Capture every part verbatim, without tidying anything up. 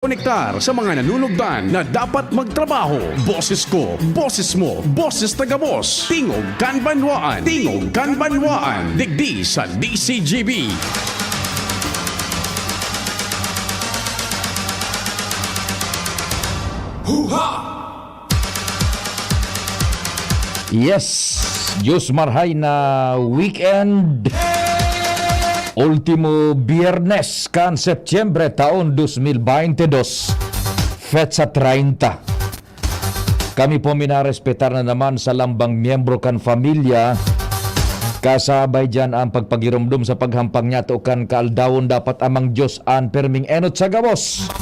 Konektar sa mga nanunugdan na dapat magtrabaho. Boses ko, boses mo, boses ta gabos. Tingog kan Banwaan. Tingog kan Banwaan. Digdi sa D C G B. Huha! Yes, Diyos marhay na weekend. Ultimo Biyernes kan Setyembre taon dos mil baynte dos, petsa treinta. Kami po minarespetar na naman sa lambang miyembro kan pamilya. Kasabay diyan ang pagpagiromdom sa paghampang niyato kan kaaldawon dapat amang Diyos an perming enot sa gabos.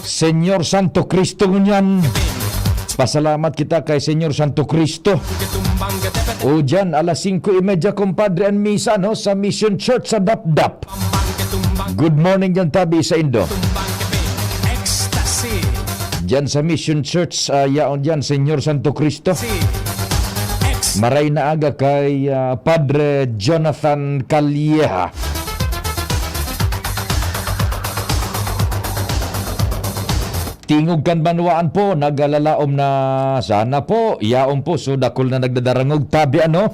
Señor Santo Cristo ngunyan. Pasalamat kita kay Señor Santo Cristo. O diyan, alas singko y media, compadre, an misa, no, sa Mission Church sa Dapdap. Good morning diyan, tabi sa indo. Diyan sa Mission Church, ah, yaon diyan, Señor Santo Cristo. Maray na aga kay, ah, Padre Jonathan Calleja. Tingog kan banwaan po, nagalalaom na sana po. Yaon po, so dakul na nagdadarangog. Tabi ano?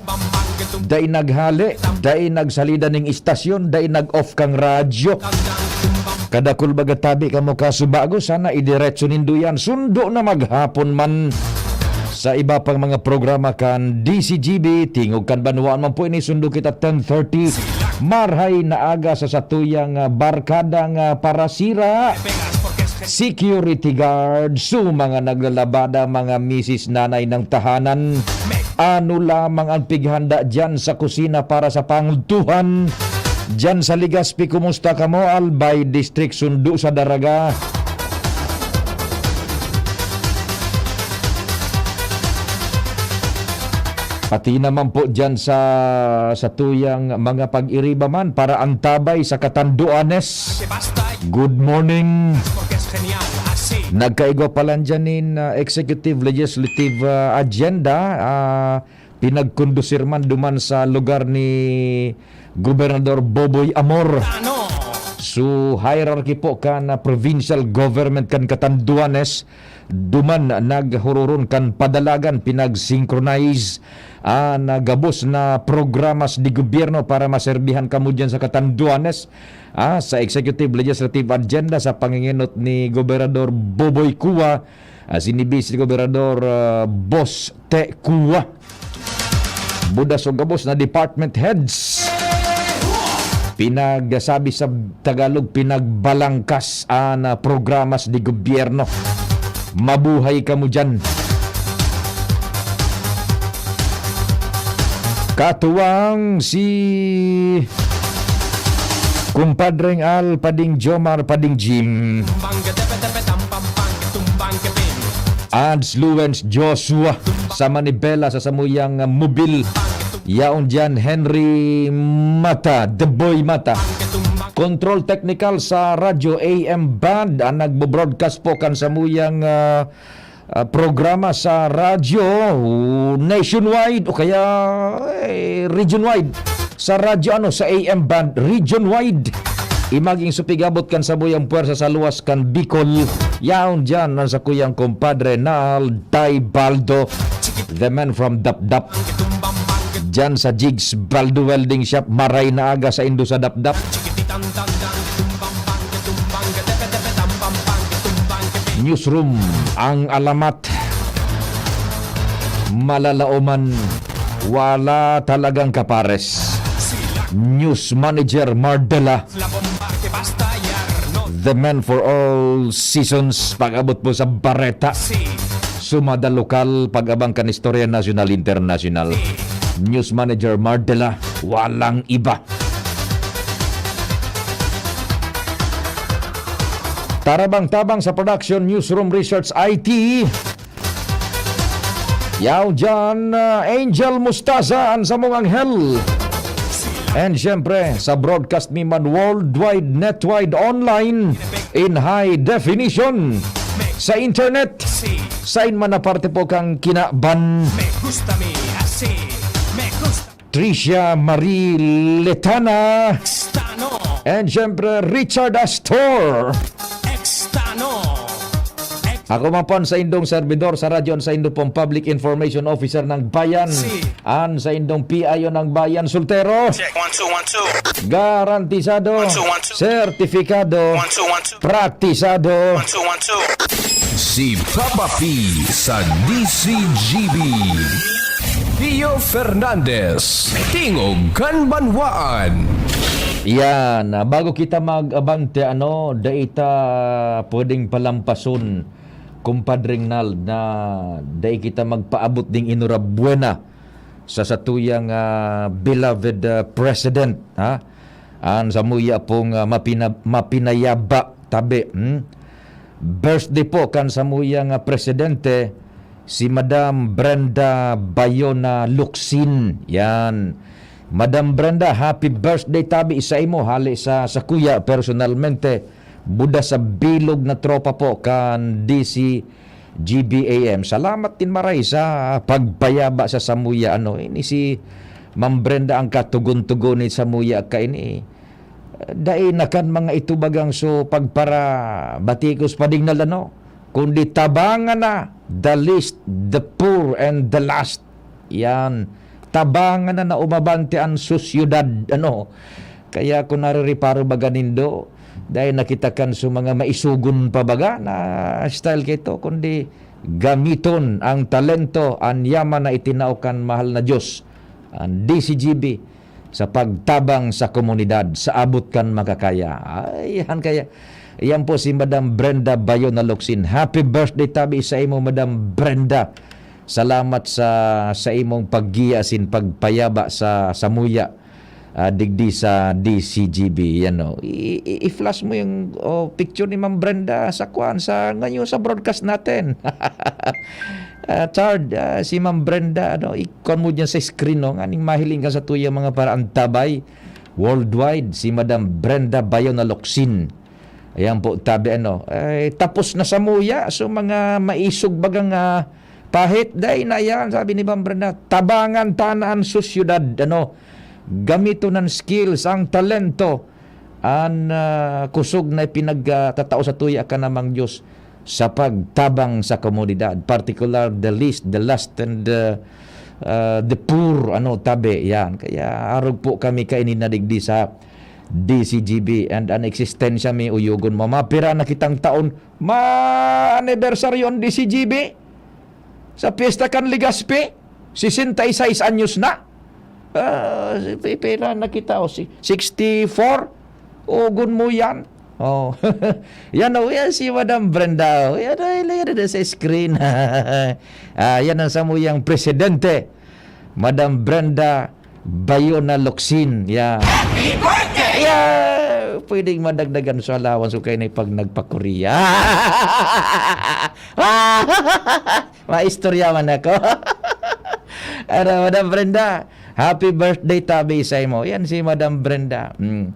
Dai naghale, dai nagsalida ning istasyon, dai nag-off kang radyo. Kadakul baga tabi kamo kasubago, sana idiretso nindo yan. Sundo na maghapon man sa iba pang mga programa kan D C G B, Tingog kan Banwaan man po ini, sundo kita ten thirty. Marhay na aga sa satuyang, ah, barkadang, ah, parasira. Security guard, su mga naglalabada, mga misis, nanay ng tahanan. Ano lamang ang pighanda diyan sa kusina para sa pangudtuhan? Diyan sa Legazpi, kumusta kamo? Albay District, sundo sa Daraga. Pati naman po diyan sa, sa tuyang mga pag-iriba man para antabay sa Catanduanes. Good morning. Nagkaigwa pa lang dyan nin, ah, executive, legislative, ah, agenda. Ah, pinagkondusir man duman sa lugar ni Gobernador Boboy Amor. So, hierarchy po kan, ah, provincial government kan Catanduanes, duman naghururon kan padalagan, pinag-synchronize an gabos na programas de gobyerno para maserbihan kamo diyan sa Catanduanes, ah, sa executive legislative agenda sa pangingenot ni Gobernador Boboy Cua, ah, si ni Vice Gobernador, ah, Boss Te Cua. Budas o gabos na department heads. Pinagsabi sa Tagalog, pinagbalangkas an, ah, programas de gobyerno. Mabuhay kamo diyan. Katuwang si Kumpadreng Al, Pading Jomar, Pading Jim. Ads Luwens Joshua sa manibela sa samuyang mobil. Yaon diyan, Henry Mata, The Boy Mata. Control technical sa radyo A M band, ang nagbo-broadcast po kan samuyang, ah, ah, programa sa radyo nationwide o kaya, eh, region-wide. Sa radyo, ano, sa A M band, region-wide. Imaging supigabot kan samuyang puwersa sa luwas kan Bicol. Yaon diyan ang sakuyang kumpadre na Alday Baldo, the man from Dapdap. Diyan sa Jigs Baldo Welding Shop, maray na aga sa indo sa Dapdap. Newsroom, ang alamat, malalaoman, wala talagang kapares. News Manager Mardela, the man for all seasons, pag-abot po sa bareta. Sumada lokal, pag-abang kan istorya nasyonal, internasyonal. News Manager Mardela, walang iba. Tarabang-tabang sa production, newsroom, research, I T. Yaw dyan, uh, Angel Mustaza, ang samong anghel. And syempre, sa broadcast mi man worldwide, netwide, online, in high definition, sa internet, sain man na parte po kang kinaban. Me gusta mi, así, me gusta. Tricia Marie Letana. Extano. And syempre, Richard Astor. Extano. Ako man po ang saindong servidor sa radyo, ang saindo pong Public Information Officer ng Bayan, Si- ang saindong P I O ng Bayan, Soltero. Check, one, two, one, two. Garantisado. One, two, one, two. Sertifikado. One, two, one, two. Praktisado. One, two, one, two. Si Papa P sa D C G B. Pio Fernandez, Tingog kan Banwaan. Yan, ah, bago kita mag-abante, ano, dai ta pwedeng palampason, Compadre Rinald, na dai kita magpaabot ding enhorabuena sa satuyang, ah, beloved, ah, President, ha? An samuya pong, ah, mapina-, mapinayaba tabi, hmm? Birthday po kan samuyang, ah, presidente, si Madam Brenda Bayona Locsin. Yan. Madam Brenda, happy birthday tabi sa imo. Hali sa, sa kuya, personalmente, buda sa bilog na tropa po kan D C G B A M. Salamat din maray sa pagpayaba sa samuya. Ano, ini si Ma'am Brenda ang katugon-tugon ni samuya kaini. Dai na kan mga itubagang so pagparabatikos pa ding nalano, kundi tabangan na the least, the poor, and the last. Yan. Tabangan na na umabante an sosyedad, ano. Kaya kung narireparo baga nindo, dai na kita kan so mga maisugon pa baga na style kaito, kundi gamiton ang talento, an yaman na itinao kan mahal na Diyos, an D C G B, sa pagtabang sa komunidad, sa abot kan makakaya. Ay, yan kaya. Yan po si Madam Brenda Bayona Locsin. Happy birthday tabi sa imo, Madam Brenda. Salamat sa, sa imong paggiya asin pagpayaba sa samuya, ah, digdi sa D C G B. Yan, oh. I, i, i-flash mo yung, oh, picture ni Ma'am Brenda sa kwan, sa, ngayon sa broadcast natin. Ah, Chard, ah, si Ma'am Brenda, ano, ikon mo dyan sa screen, no? Nganing mahiling ka sa tuyang mga paraantabay worldwide, si Madam Brenda Bayona Locsin. Ayan po, tabi, ano, eh, tapos na samuya. So, mga maisog bagang, ah, pahit, dai na yan, sabi ni Ma'am Brenda, tabangan ta na an sosyedad, ano, gamiton an skills, ang talento, an, ah, kusog na ipinagtatao sa tuya ka namang Diyos sa pagtabang sa komunidad, particular the least, the last, and, ah, ah, the poor, ano, tabi, yan. Kaya arog po kami kaini na digdi sa D C G B, and an eksistensya mi, uyogon mo, mapira na kitang taon, ma-anibersaryo an D C G B sa Piyesta kan Legazpi, sesenta y seis anyos na. Ah, pi-, pira na kita, o, si-, sixty-four, ugon mo yan. Oh. Yan, oh, yan si Madam Brenda, oh. Yan, oh, yan, yan sa screen. Ah, yan ang samuyang presidente, Madam Brenda Bayona Locsin. Yeah. Happy birthday! Yeah! Pwedeng madagdagan sa allowance ko kayo na pag nagpa-Korea. Maistorya man ako. Ano, Madam Brenda, happy birthday tabi sa imo. Yan si Madam Brenda. Mm.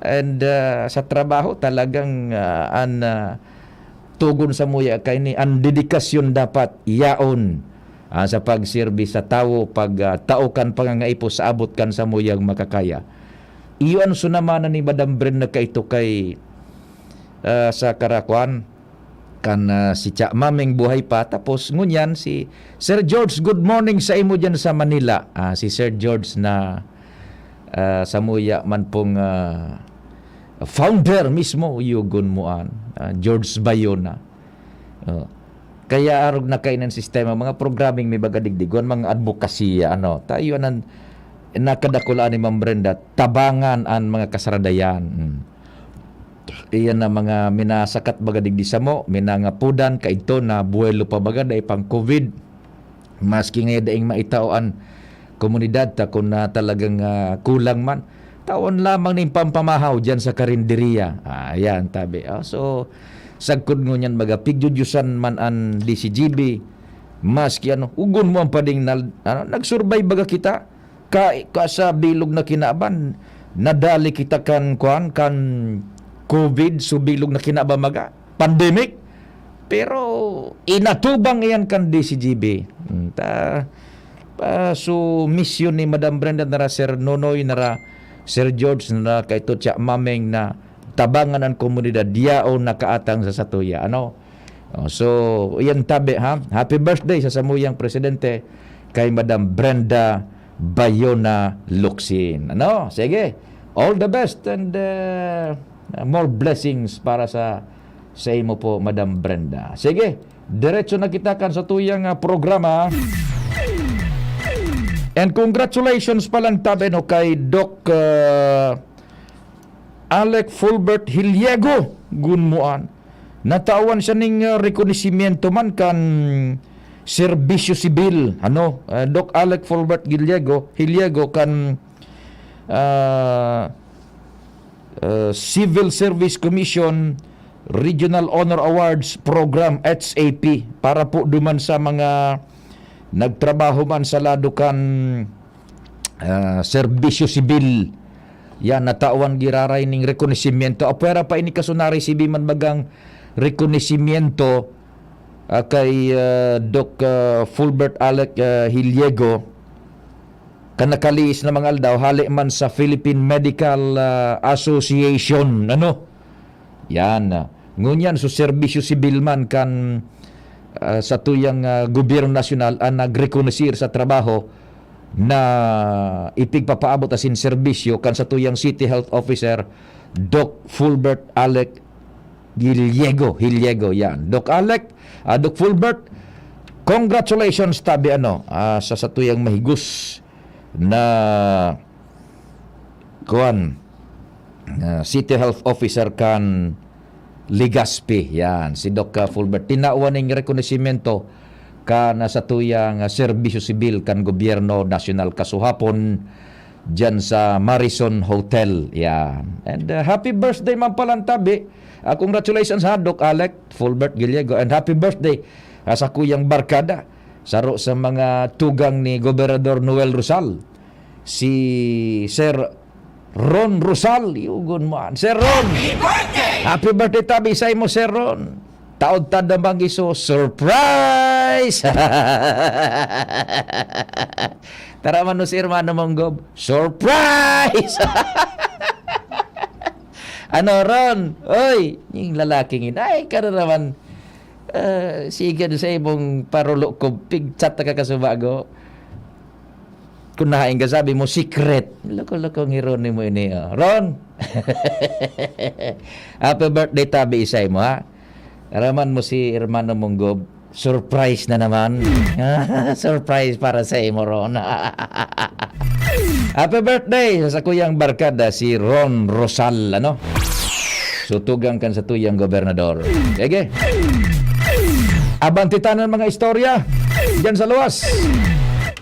And, ah, sa trabaho talagang, ah, an, ah, tugon samuya kaini, an dedikasyon dapat yaon, ah, sa pagserbi sa tawo, pag, ah, tao kan pangangaipo sa abot kan samuyang makakaya. Iyo an sunamanan ni Madam Brenda kaito kay, ah, sa karakuan, kan, ah, si Cha Maming buhay pa. Tapos ngunyan si Sir George, good morning sa imo diyan sa Manila. Ah, si Sir George na, ah, samuya man pong, ah, founder mismo, yugon mo an, ah, George Bayona. Oh. Kaya arog na kainan sistema, mga programing may baga digdigon, mga advokasya, ano. Tayo nan nakadakulaan ni Ma'am Brenda, tabangan an mga kasaradayan. Mm. Iyan na mga minasakat baga digdi samo, minangapudan, kaidto na buwelo pa baga, dai pang COVID. Maski nga daing maitao an komunidad ta kun na talagang, ah, kulang man, taon lamang ning pampamahaw diyan sa karinderiya. Ah, yan, tabi. Ah, so, sagkod ngunyan baga, pigjujusan man an D C G B, maski ano, ugon mo ang pading na, ano, nag-survive baga kita. Ka, ka sa bilog na kinaban, nadali kita kan, kuan, kan COVID, so bilog na kinaban maga, pandemic. Pero inatubang iyan kan D C G B. Hmm, ta, ah, so misyon ni Madam Brenda nara Sir Nonoy, nara Sir George, nara kaito Cha Mameng na tabangan an komunidad, yaon nakaatang sa satuya. Ano? Oh, so, yan tabi, ha? Happy birthday sa samuyang presidente kay Madam Brenda Bayona Locsin. Ano? Sige. All the best and uh, more blessings para sa sa imo po, Madam Brenda. Sige. Diretso na kita kan sa tuyang uh, programa. And congratulations pa lang tabi no kay Doc uh, Alec Fulbert Hiliego Gunmuan. Natawan siya ning uh, rekonisimiento man kan serbisyo sibil, ano, uh, Doc Alec Fulbert Giliego, Hiliego kan uh, uh, Civil Service Commission Regional Honor Awards Program, H A P, para po duman sa mga nagtrabaho man sa lado kan uh, serbisyo sibil. Yan, natawan giraray ning rekonisimiento. Apwera pa ini kasunari si Biman bagang rekonisimiento uh, kay uh, Doc uh, Fulbert Alec uh, Hiliego kan nakaliis na mga aldaw hali man sa Philippine Medical uh, Association. Ano? Yan. Ngunyan, so serbisyo sibil man kan uh, sa tuyang uh, gobyerno nasyonal ang nagrekonosir sa trabaho na ipigpapaabot asin serbisyo kan sa tuyang City Health Officer, Doc Fulbert Alec Giliego. Hiliego, yan. Doc Alec, uh, Doc Fulbert, congratulations tabi ano uh, sa satuyang mahigos na kuan uh, City Health Officer kan Legazpi. Yan, si Doc Fulbert. Tinawan ning rekonosimento kan sa tuyang uh, serbisyo sibil kan gobyerno nasyonal kasuhapon dyan sa Marison Hotel. Yan. And uh, happy birthday man palang tabi. Uh, congratulations ha, Doc Alec Fulbert Gallego. And happy birthday uh, sa kuyang barkada. Saro sa mga tugang ni Gobernador Noel Rosal. Si Sir Ron Rosal, yugon mo an. Sir Ron! Happy birthday! Happy birthday tabi sa imo, Sir Ron. Taod ta damang iso, surprise! Tara man no si Hermano Monggob, surprise! Ano, Ron? Oy, yung lalaking yun. Ay, ka na naman. Uh, sige sa imong parulo ko, pigchat na kakasubago. Kung nahain ka, sabi mo, secret. Loko-loko ang Ron mo ini, oh. Ron! Happy birthday, tabi isay mo, ha? Araman mo si Hermano Munggob. Surprise na naman. Surprise para sa imo, Ron. Happy birthday sa kuyang barkada, si Ron Rosal, ano? Sutugang kan sa tuyang gobernador. Sige. Abanti tanan mga istorya diyan sa luwas.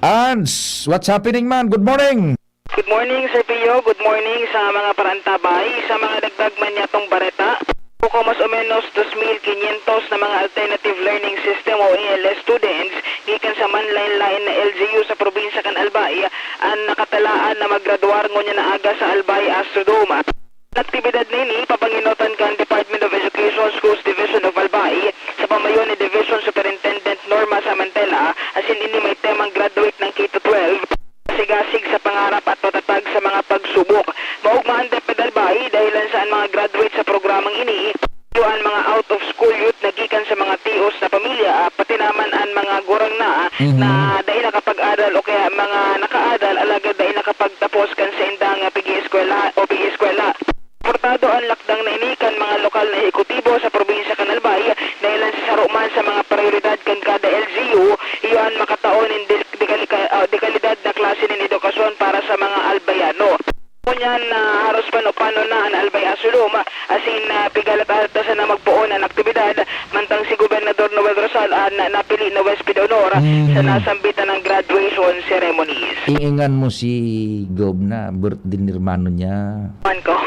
Ans, what's happening, man? Good morning. Good morning, Sir Pio. Good morning sa mga parantabay. Sa mga dagdag man niyatong bareta, buko mas o menos dos mil quinientos na mga alternative learning system o A L S students gikan sa manlain-lain na L G U sa probinsya kan Albay an nakatalaan na maggraduar ngunyan na aga sa Albay Astrodome. An aktibidad na ini, papangenotan kan Department of Education, Schools Division of Albay, sa pamayo ni Division Superintendent Norma Samantela, asin ini may temang Graduate ng K to twelve, Sigasig sa Pangarap at Matatag sa Mga Pagsubok. Maogma an DepEd Albay, dahilan sa an mga graduate sa programang ini, iyo an mga out-of-school youth na gikan sa mga tios na pamilya, ah, pati naman an mga gurang na, Mhm. na dai nakapag-aral o kaya mga nakaaral alagad dai nakapagtapos kan saindang, ah, pag-ieskwela o pag-ieskwela. Suportado an lakdang na ini kan mga lokal na ehekutibo sa probinsya kan Albay, dahilan sa saro man sa mga prayoridad kan kada L G U, iyo an makatao nin de-, dekalika-, ah, dekalidad na klase nin edukasyon para sa mga Albayano. Ngunyan na haros pano-pano na an Albay Asulom, asin, ah, pigalat-alata sana magpoon an aktibidad, mantang si Gobernador Noel Rosal an napili na huwesped de honor Mm. sa nasambitan ng graduation ceremonies. Iingan mo si Gob na birthday ni hermano niya. Man ko.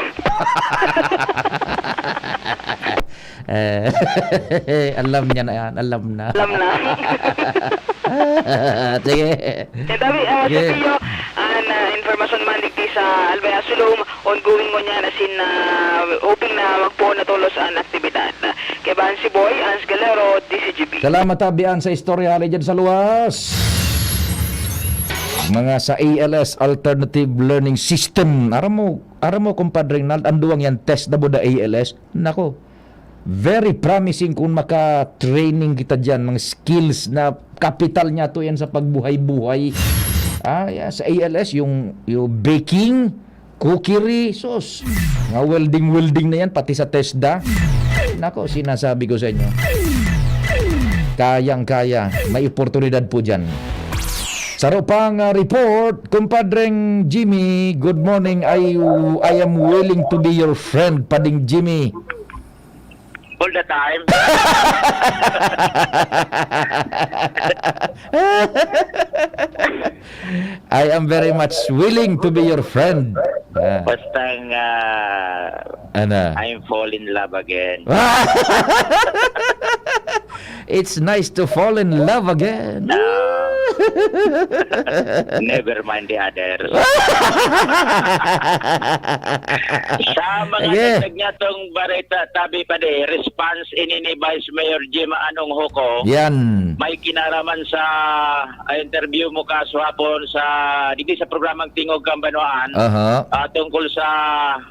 Eh, alam niya na yan. Alam na. Alam na. Sige. Eh, tabi, ah, Sige. Sa Pio, an, ah, informasyon man digdi sa Albay Asulom, ongoing ngunyan asin, ah, hoping na magpoon na tolos an aktibidad. Kaibahan si Boy, Ans Galero, D C G B. Salamat, Tabian, sa istorya hali dyan sa luwas. Mga sa A L S, Alternative Learning System. Aram mo, aram mo, kumpadre Nald, ang duwang yan, test na buda A L S. Nako, Very promising kung maka-training kita diyan, mga skills na kapital niya to yan sa pagbuhay-buhay. Ah, yeah, sa A L S, yung, yung baking, cookery, sus. Mga welding-welding na yan, pati sa TESDA. Nako, sinasabi ko sa inyo. Kayang-kaya. May oportunidad po dyan. Saro pang, ah, report, Kumpadreng Jimmy, good morning. I, I am willing to be your friend, Pading Jimmy. All the time. I am very much willing to be your friend. Ah, Basta nga, ano? I'm fall in love again. It's nice to fall in love again. Never mind the other. Sa mga Sige. dagdag niya tong bareta, tabi pa di, response ini ni Vice Mayor Jim Anong Huko. Yan. May kinaraman sa ah, interview mo kasuhapon sa, digdi sa programang Tingog Kambanwaan, Aha. ah, tungkol sa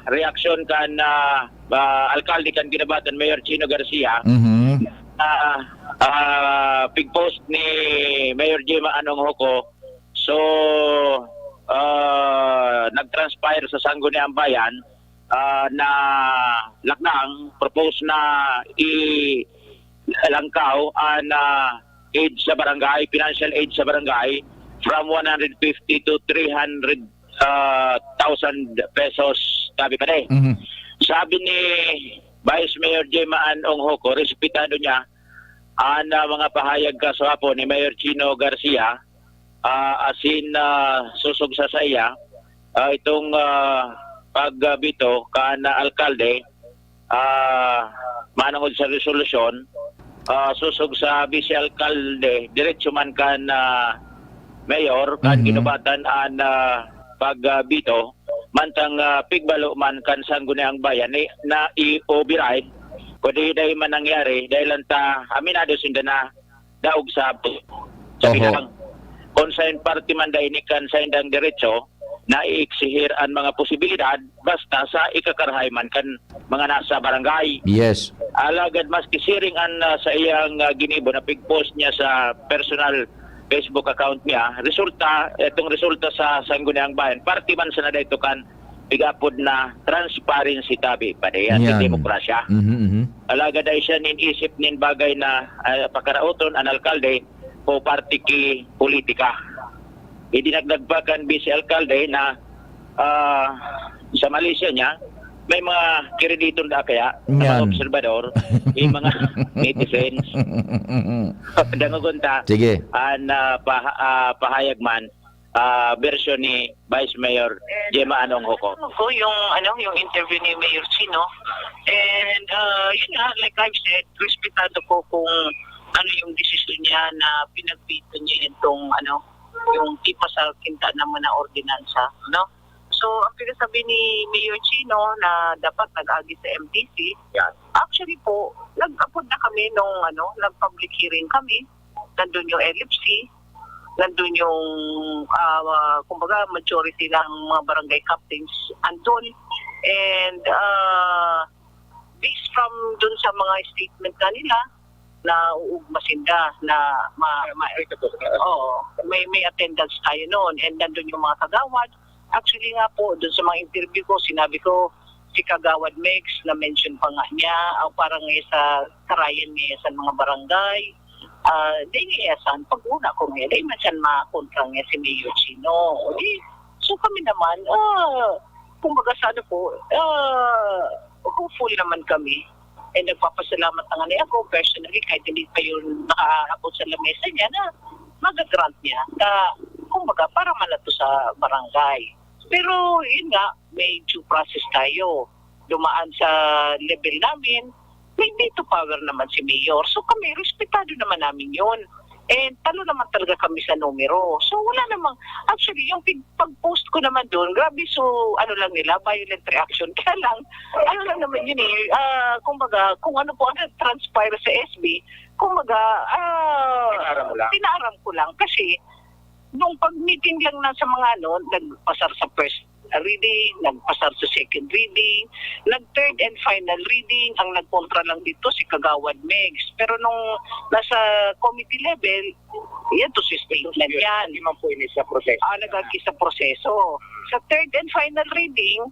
reaksyon kan ah, ah, alkalde kan Guinobatan, Mayor Chino Garcia, Mhm. ah, ah, pigpost ni Mayor Jim Anong Huko. So, ah, nag-transpire sa Sangguniang Bayan ah, na lakdang propose na i langkaw an ah, aid sa barangay, financial aid sa barangay from one hundred fifty to three hundred ah, thousand pesos, tabi pa di. Mhm. Sabi ni Vice Mayor Jim Anong Huko, respetado niya an ah, mga pahayag kasuhapon ni Mayor Chino Garcia, ah, asin ah, sosog sa saiya, ah, itong ah, pagbito kan alkalde, ah, manongod sa resolusyon, ah, sosog sa vice alkalde, diretso man kan ah, mayor, kan Mhm. Guinobatan an ah, pagbito, mantang ah, pigbalo man kan Sangguniang Bayan ni, na i-override, kundi dai man nangyari, dahil lang ta, aminado sinda na daog sa, sa Oho. bilang. Kung sa parte man dai ni kan sa indang diretso, na i-exigir an mga posibilidad, basta sa ikakarahay man kan mga nasa barangay. Yes. Alagad maski siring an ah, sa iyang ah, ginibo na pigpost niya sa personal Facebook account niya, resulta, itong resulta sa Sangguniang Bayan, parte man sana dito kan pigapod na transparency, tabi pa diyan sa Yan. demokrasya. Mhm, mhm. Alagad ay siya nin isip nin bagay na ah, pakaraoton an alkalde o parte ki politika. Idinagdag pa kan vice alkalde na ah, sa Malaysia niya, may mga kirediton da kaya na mga Yan. obserbador, yung mga netizens. Dangogon ta, Sige. an ah, paha- ah, pahayag man, ah, bersyon ni Vice Mayor Gemma Anong Huko. Ko yung ano, yung interview ni Mayor Chino. And uh, yun nga, like I've said, respetado ko kung ano yung desisyon niya na pinagpito niya itong ano, yung ipasakit naman na ordinansa, no? So, ang pinagsabi ni Mayor Chino na dapat nag-agi sa M T C, Yan. Actually po, nag-apod na kami nung ano, nag-public hearing kami. Nandun yung L F C, nandun yung, ah, kumbaga, majority ng mga barangay captains andun. And uh, based from dun sa mga statement na nila, na uugma sinda na ma, ma, oo, may, may attendance tayo noon. And nandun yung mga kagawad. Actually nga po, dun sa mga interview ko, sinabi ko, si Kagawad Mex, na-mention pa nga niya, o parang nga sa sarayan niya sa mga barangay, ah, di niya san, pag una ko nga, di man siya makontra niya si Mayor Chino. O di, so kami naman, ah, kumbaga sa ano po, ah, hopeful naman kami. And nagpapasalamat na nga niya ako personally, kahit hindi pa yun nakaabot sa lamesa niya, na magagrant niya. Na, kumbaga, para man na to sa barangay. Pero, yun nga, may due process tayo. Dumaan sa level namin, may veto power naman si Mayor. So kami, respetado naman namin yun. And talo naman talaga kami sa numero. So wala namang, actually, yung pig- pag-post ko naman doon, grabe, so ano lang nila, violent reaction. Kaya lang, ano lang naman yun eh, ah, kumbaga, kung ano po ang transpire sa S B, kumbaga, ah, Pinaaram mo lang. pinaaram ko lang. Kasi, nung pag-meeting lang na sa mga ano, nagpasar sa first reading, nagpasar sa second reading, nag-third and final reading. Ang nagkontra lang dito si Kagawad Megs. Pero nung nasa committee level, yan to si statement yan. Hindi man po ini sa proseso. Ah, nag-agi sa proseso. Sa third and final reading,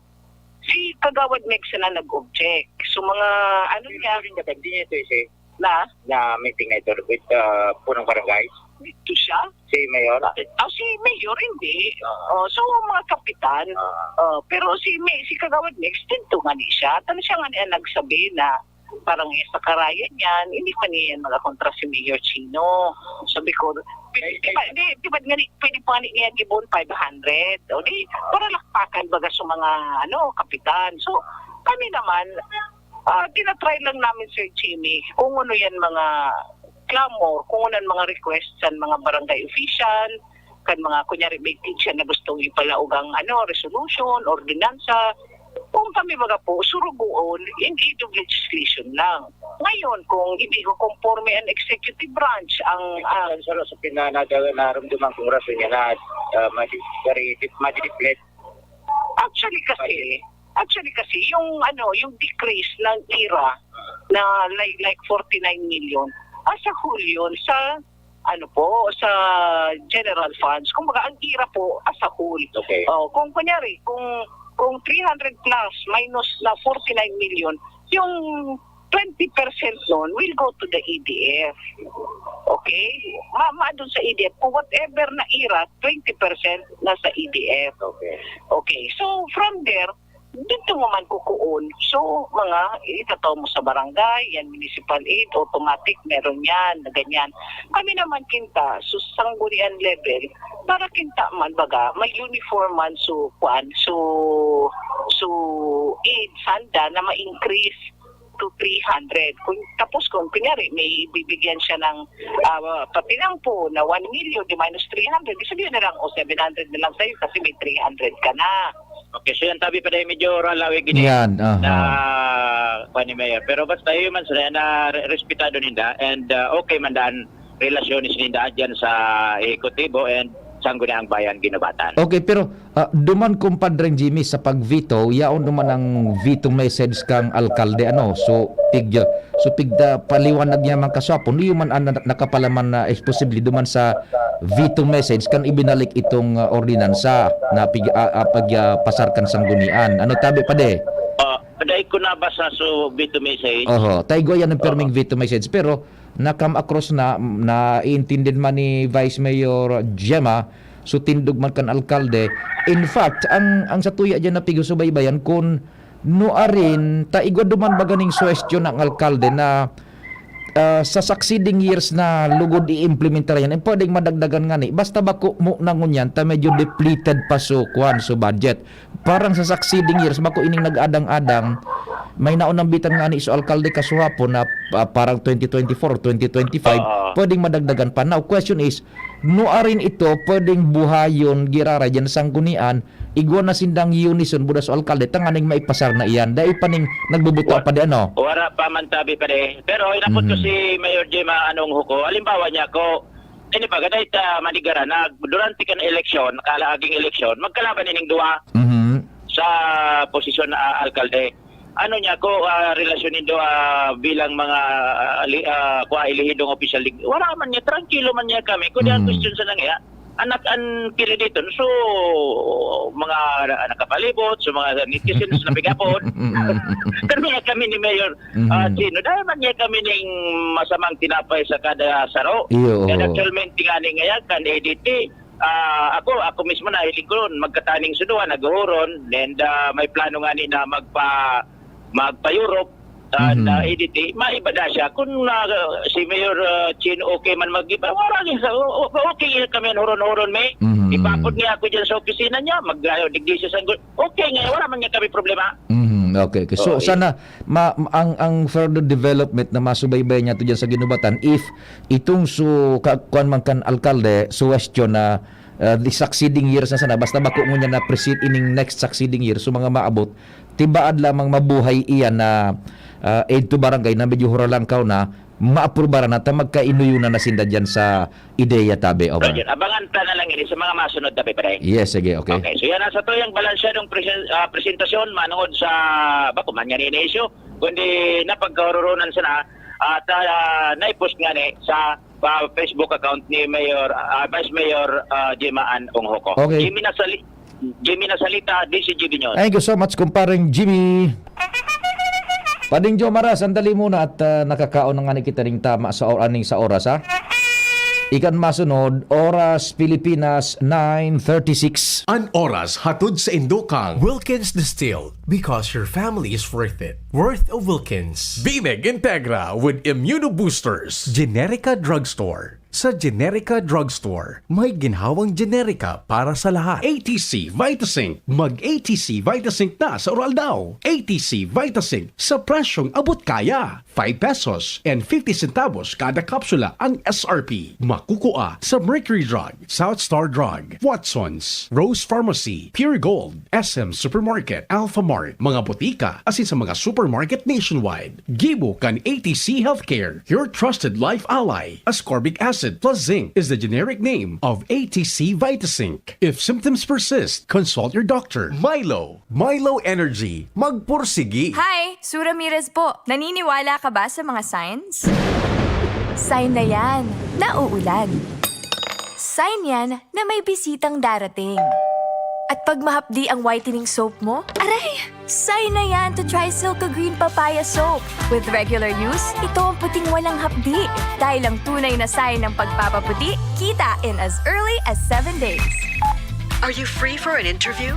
si Kagawad Megs na nag-object. So, mga ano niya, hindi niya ito, eh, na? Na meeting na ito with, ah, punong barangay? Dito siya? Si Mayor? Ah, si Mayor, hindi. Ah. Oh, so, mga kapitan. Ah. Oh, pero si May, si Kagawad Megs, tinto nga ni siya. Tano siya nga niya nagsabi na parang yung sa karayan niyan, hindi man niya yan magakontra si Mayor Chino. Sabi ko, pwede, di ba, di, di ba nga ni, pwede pa nga niya gibon five hundred? O di, para lakpakan baga sa mga, ano, kapitan. So, kami naman, ah, tinatry lang namin, Sir Jimmy, kung ano yan mga clamor, kung ano yan mga request sa mga barangay official, kan mga, kunyari, may teacher na gustong ipalaog ang, ano, resolution, ordinansa, kung kami mga po, surugoon in aid of legislation lang. Ngayon, kung hindi ko conforme ang executive branch, ang, ah, sa, sa pinanadalan, naramdaman kong rason niya na, ah, madi-, madi-, madidiplet. Actually kasi, actually kasi, yung ano, yung decrease ng ira na like, like forty-nine million, as a whole yun sa, ano po, sa general funds. Kumbaga, ang ira po, as a whole. Okay. Oh, kung kunyari, kung, kung three hundred plus minus na forty-nine million, yung twenty percent nun will go to the E D F. Okay? Ma, ma dun sa E D F. Kung whatever na ira, twenty percent na sa E D F. Okay. Okay. So, from there, dito mo man kukuon. So, mga itataw mo sa barangay, yan, municipal aid, automatic, meron yan, na ganyan. Kami naman kinta, so, sanggunian level, para kinta man, baga, may uniform man, so, kuan, so, so, aid, sanda na ma-increase to three hundred. Kung, tapos kung kunyari, may bibigyan siya ng, ah, patinampo na one million, di minus three hundred, di sabihin na lang, "O, seven hundred na lang sa'yo kasi may three hundred ka na." Okay, so yan, tabi pa dahil medyo ralawig ini Yan, aha. na kuwan ni Mayor. Pero basta yun man, sila na re-, respetado ninda and, ah, okay man daan relasyones ninda dyan sa Ehekutibo and Sangguniang Bayan Guinobatan. Okay, pero, ah, duman, Compadreng Jimmy, sa pag-veto, yaon duman ang veto message kang alkalde, ano? So, pig-, so, pig-, ah, paliwanag niya man kaswapon, iyo man ang na-, nakapalaman na, eh, posible duman sa veto message kan ibinalik itong, ah, ordinansa na pig-, ah, ah, pag, ah, pasar kan sanggunian. Ano tabi, pade? Ah, dai ko nabasa so veto message. Oho, taigwa yan ang perming Oo. veto message. Pero na-come across na, naiintindi man ni Vice Mayor Gemma, so tindog man kan alkalde. In fact, ang, ang satuya diyan na pigsusubaybayan kun nuarin ta igwa duman baga ning suwestyon ang alkalde na, ah, sa succeeding years na lugod i-implementar yan, eh, pwedeng madagdagan ngani. Basta bako mo na ngunyan ta medyo depleted pa so, kwan, so budget. Parang sa succeeding years, bako ining nag-adang-adang, may naunambitan ngani so alkalde kasuhapon na, ah, parang twenty twenty-four, twenty twenty-five, Oo. pwedeng madagdagan pa. Now, question is, nuarin ito pwedeng buhayon, giraray diyan sa sanggunian, igwa na sindang unison buda so alkalde, tanganing maipasar na iyan. Dai pa ning nagbubuto Wa-, pa di ano? Wara pa man tabi pa di. Pero inapot ko Mhm. si Mayor Gemma Anong Huko. Halimbawa niya ko, ini pa, gaday ta manigaran na durante kan eleksyon, kalaaging eleksyon, magkalaban ining duwa Mhm. sa posisyon na alkalde. Ano niya ko, ah, relasyon nindo, ah, bilang mga, ah, li-, ah, kwa, elehidong opisyal, di, wala man niya, trangkilo man niya kami. Kung di ang Mm. question sa nang iya, anak an kiriditon. So, mga na-, nakapalibot, so mga netizens na pigapon. Mm. Kami, kami ni Mayor, ah, Mhm. Chino, dahil man niya kami ning masamang tinapay sa kada saro. Iyo, And oo. actualmente nga ni ngayon, kan A D T, ah, ako, ako mismo nahiling ko ron, magkataning suduhan, naghuhuron, and, ah, may plano nga ni na magpa-, magpa-Europe, ah, Mhm. na A D T, maiba na siya. Kung, ah, si Mayor, ah, Chin okay man mag-iba, wala rin sa, o-, o-, okay kami, huron-huron, may Mhm. ipapod niya ako dyan sa opisina niya, mag, ah, digdi siya sa, okay nga, wala man niya kami problema. Mhm, okay, okay. So, Oo, sana ma-, ang, ang further development na masubaybayan niya to dyan sa Guinobatan, if itong su-, ka-, kuwan man kan alkalde, suwestyon na, ah, the succeeding years na sana, basta bako ngunyan na precede ining next succeeding year, so mga maabot, tibaad lamang mabuhay iyan na, ah, aid to barangay na medyo huralangkaw na, maaprubaran na ta magkainuyunan na sinda diyan sa ideya tabi, Omar. Roger, abangan ta na lang ini sa mga masunod na, pre. Yes, sige, okay. Okay, so yan ang satuyang balansyadong presen- ah, presentasyon manungod sa, ba, kuman nga ni issue, kundi napagkahururunan sana at ah, naipost nga ni sa ah, Facebook account ni Mayor, ah, Vice Mayor ah, Jima Ann Unghoco. Okay. Jimmy Nasali, Jimmy Nasalita, D C G B News. Thank you so much, kumpareng Jimmy. Pading Jo Mara, sandali muna at ah, nakakaon na nga ni kita ning tama sa or aning sa oras, ha? Ikan masunod, oras Pilipinas, nine thirty-six. An oras hatod sa indokang Wilkins Distilled, because your family is worth it. Worth of Wilkins. Bimeg Integra with Immunoboosters. Generica Drugstore. Sa Generica Drugstore, may ginhawang Generica para sa lahat. A T C Vitasync. Mag A T C Vitasync na sa Uraldaw. A T C Vitasync sa presyong abot kaya. Five pesos and fifty centavos kada kapsula ang S R P. Makukua sa Mercury Drug, South Star Drug, Watson's, Rose Pharmacy, Pure Gold, S M Supermarket, Alphamart, mga botika, asin sa mga supermarket nationwide. Gibo kan A T C Healthcare, your trusted life ally. Ascorbic acid plus zinc is the generic name of A T C Vitasync. If symptoms persist, consult your doctor. Milo, Milo Energy, magpursigi. Hi! Sue Ramirez po. Naniniwala ka ba sa mga signs? Sign na yan na uulan. Sign yan na may bisitang darating. At pag mahapdi ang whitening soap mo, aray! Sign na yan to try Silka Green Papaya Soap. With regular use, ito ang puting walang hapdi. Dahil ang tunay na sign ng pagpapaputi, kita in as early as seven days. Are you free for an interview?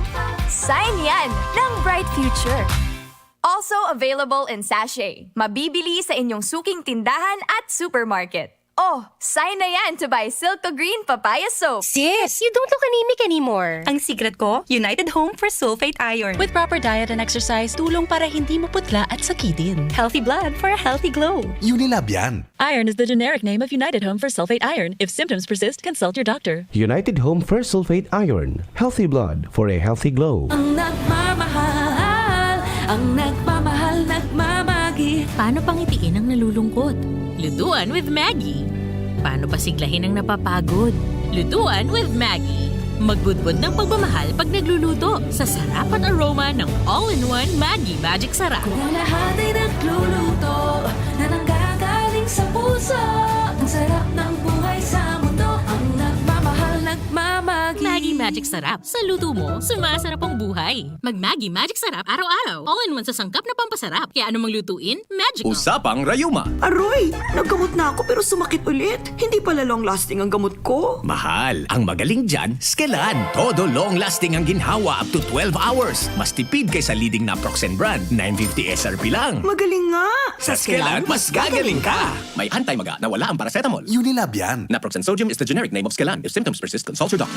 Sign yan ng bright future. Also available in sachet. Mabibili sa inyong suking tindahan at supermarket. Oh, sign na yan to buy Silka Green Papaya Soap. Sis, you don't look anemic anymore. Ang secret ko, United Home for Sulfate Iron. With proper diet and exercise, tulong para hindi maputla at sakitin. Healthy blood for a healthy glow. Unilab yan. Iron is the generic name of United Home for Sulfate Iron. If symptoms persist, consult your doctor. United Home for Sulfate Iron. Healthy blood for a healthy glow. Ang nagmamahal, ang nagmamahal, nagmamagi. Paano pangitiin ang nalulungkot? Lutuan with Maggie. Paano pasiglahin ang napapagod? Lutuan with Maggie. Magbudbod ng pagmamahal pag nagluluto sa sarap at aroma ng all-in-one Maggie Magic Sarap. Kung lahat ay nagluluto na nanggagaling sa puso, ang sarap ng buhay sa mundo. Ang nagmamahal, nagmamagi. Maggie Magic Sarap. Sa luto mo, sumasarap ang buhay. Mag Maggie Magic Sarap araw-araw. All-in-one sa sangkap na pampasarap. Kaya anumang lutuin, magic ang Usapang Rayuma. Aroy! Naggamot na ako pero sumakit ulit. Hindi pala long lasting ang gamot ko. Mahal, ang magaling dyan, Skelan. Todo long lasting ang ginhawa up to twelve hours. Mas tipid kaysa leading naproxen brand, nine fifty S R P lang. Magaling nga! Sa Skelan, mas gagaling ka! May anti-maga na wala ang paracetamol. Unilab yan. Naproxen sodium is the generic name of Skelan. If symptoms persist, consult your doctor.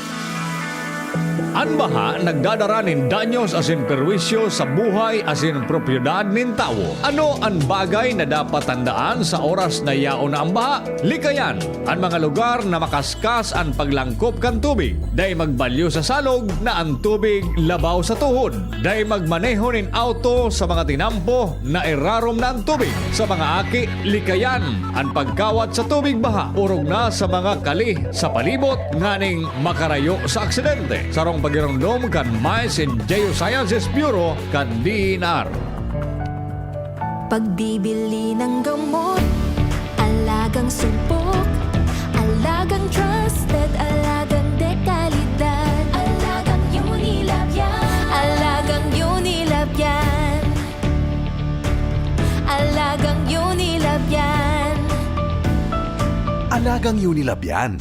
An baha nagdadara nin danyos asin perwisyo sa buhay asin propiedad nin tawo. Ano an bagay na dapat tandaan sa oras na yaon na an baha? Likayan an mga lugar na makaskas an paglangkop kan tubig. Dai magbalyo sa salog na an tubig labaw sa tuhod. Dai magmaneho nin auto sa mga tinampo na irarom na an tubig. Sa mga aki, likayan an pagkawat sa tubig baha, orog na sa mga kali sa palibot nganing makarayo sa aksidente. Sarong pagiromdom kan Mines and Geosciences Bureau kan D E N R. Pagbibili ng gamot, alagang sumpok, alagang trusted, alagang dekalidad, alagang Unilab yan, alagang Unilab yan, alagang Unilab yan. Alagang Unilab yan.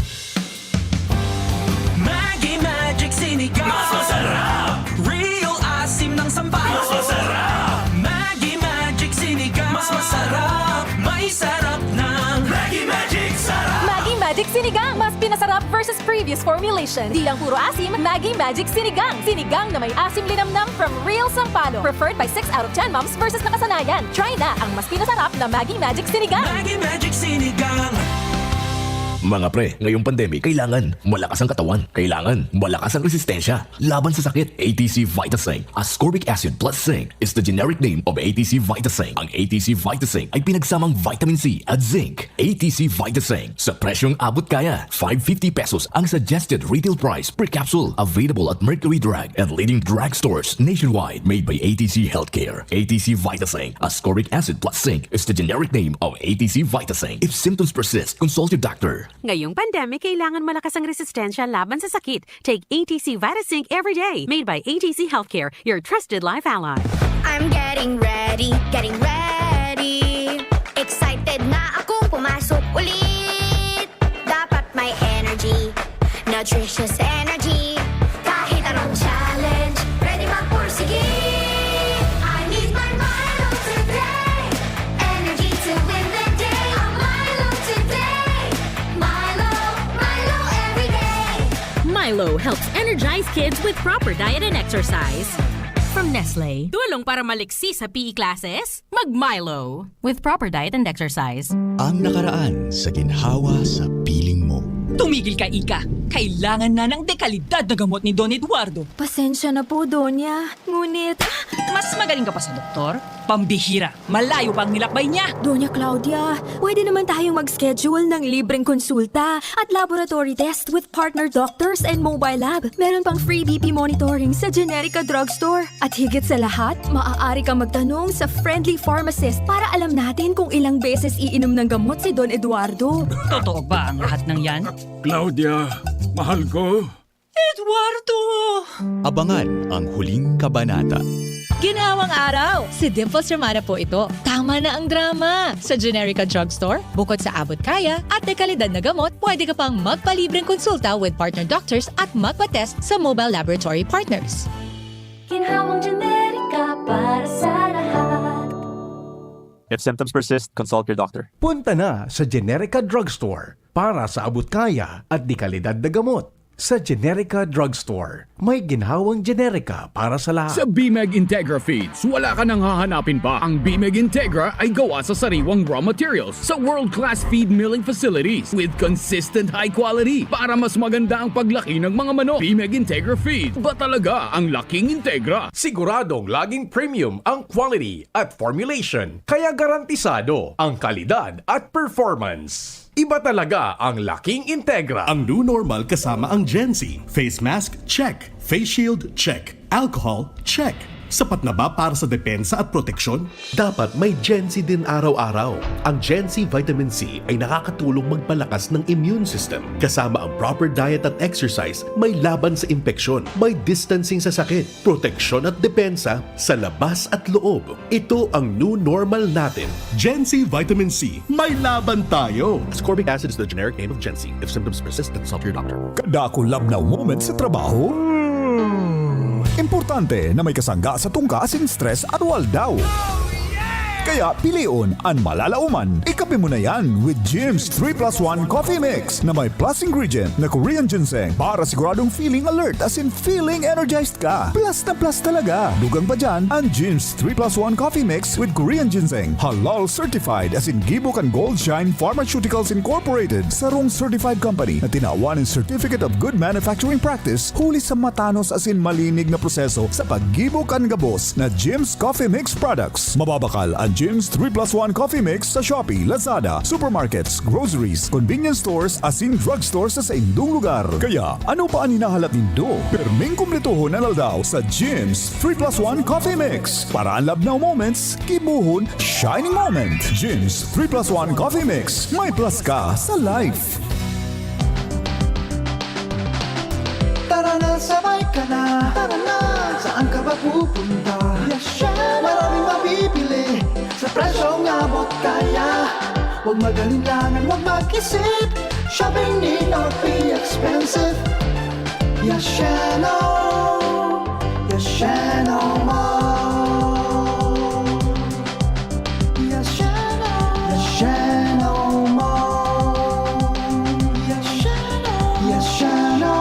Maggi Magic Sinigang. Mas masarap. Real asim ng Sampaloc. Mas masarap. Maggi Magic Sinigang. Mas masarap. May sarap ng Maggi Magic Sarap. Maggi Magic Sinigang. Mas pinasarap versus previous formulation. Di lang puro asim, Maggi Magic Sinigang. Sinigang na may asim linamnam from Real Sampaloc. Preferred by six out of ten moms versus nakasanayan. Try na ang mas pinasarap na Maggi Magic Sinigang. Maggi Magic Sinigang. Mga pre, ngayong pandemic, kailangan malakas ang katawan. Kailangan malakas ang resistensya laban sa sakit. A T C Vitasync, ascorbic acid plus zinc, is the generic name of A T C Vitasync. Ang A T C Vitasync ay pinagsamang vitamin C at zinc. A T C Vitasync, sa presyong abot kaya. Five fifty pesos ang suggested retail price per capsule. Available at Mercury Drug and leading drugstores nationwide. Made by A T C Healthcare. A T C Vitasync, ascorbic acid plus zinc, is the generic name of A T C Vitasync. If symptoms persist, consult your doctor. Ngayong pandemic, kailangan malakas ang resistensya laban sa sakit. Take A T C Vitasync every day. Made by A T C Healthcare, your trusted life ally. I'm getting ready, getting ready. Excited na akong pumasok ulit. Dapat may energy, nutritious energy. Kahit anong challenge, ready magpursige. I need my Milo today. Energy to win the day. A Milo today. Milo, Milo every day. Milo helps energize kids with proper diet and exercise. From Nestle. Tulong para maliksi sa P E classes? Mag-Milo. With proper diet and exercise. Ang nakaraan sa ginhawa sa piling mo. Tumigil ka, Ika. Kailangan na ng dekalidad na gamot ni Don Eduardo. Pasensya na po, Donya. Ngunit, Mas magaling ka pa sa doktor? Pambihira. Malayo pa ang nilakbay niya. Donya Claudia, pwede naman tayong mag-schedule ng libreng konsulta at laboratory test with partner doctors and mobile lab. Meron pang free B P monitoring sa Generica Drugstore. At higit sa lahat, maaari kang magtanong sa friendly pharmacist para alam natin kung ilang beses iinom ng gamot si Don Eduardo. Totoo ba ang lahat ng yan? Claudia, mahal ko. Eduardo! Abangan ang huling kabanata. Ginhawang araw! Si Dimples Romana po ito. Tama na ang drama! Sa Generica Drugstore, bukod sa abot kaya at dekalidad na gamot, pwede ka pang magpalibreng konsulta with partner doctors at magpa-test sa mobile laboratory partners. Ginhawang Generica para sa lahat. If symptoms persist, consult your doctor. Punta na sa Generica Drugstore para sa abot kaya at dekalidad na gamot. Sa Generica Drugstore, may ginhawang Generica para sa lahat. Sa Bimeg Integra Feeds, wala ka nang hahanapin pa. Ang Bimeg Integra ay gawa sa sariwang raw materials sa world-class feed milling facilities with consistent high quality para mas maganda ang paglaki ng mga manok. Bimeg Integra Feeds, ba talaga ang laking Integra? Siguradong laging premium ang quality at formulation, kaya garantisado ang kalidad at performance. Iba talaga ang laking Integra. Ang new normal kasama ang Gen Z. Face mask, check. Face shield, check. Alcohol, check. Sapat na ba para sa depensa at proteksyon? Dapat may Gen Z din araw-araw. Ang Gen Z Vitamin C ay nakakatulong magpalakas ng immune system. Kasama ang proper diet at exercise, may laban sa impeksyon, may distancing sa sakit, proteksyon at depensa sa labas at loob. Ito ang new normal natin. Gen Z Vitamin C, may laban tayo! Ascorbic acid is the generic name of Gen Z. If symptoms persist, consult your doctor. Kadakul labnaw moment sa trabaho? Hmm. Importante na may kasangga sa tungka asin stress aroaldaw. Kaya pilion an malalaoman. Ikape mo na yan with Jim's three plus one Coffee Mix na may plus ingredient na Korean ginseng para siguradong feeling alert asin feeling energized ka. Plus na plus talaga. Dugang pa dyan, ang Jim's three plus one Coffee Mix with Korean ginseng. Halal certified asin gibo kan Gold Shine Pharmaceuticals Incorporated, sarong certified company na tinawan nin Certificate of Good Manufacturing Practice huli sa matanos asin malinig na proseso sa paggibo kan gabos na Jim's Coffee Mix products. Mababakal ang Jim's three plus one Coffee Mix sa Shopee, Lazada, supermarkets, groceries, convenience stores, asin drugstore sa saindong lugar. Kaya, ano pa an hinahalat nindo? Perming kumpletohon an aldaw sa Jim's three plus one Coffee Mix. Para an labnaw moments, gibohon shining moment. Jim's three plus one Coffee Mix. May plus ka sa life. Tara na, sabay ka na. Tara na, saan ka ba pupunta? Yes, Shano. Maraming mabibili sa presyong abot kaya. Huwag mag-alinlangan, huwag mag-isip. Shopping need not be expensive. Yes, Shano. Yes, Shano Mall. Yes, Shano. Yes, Shano Mall. Yes, Shano. Yes, Shano.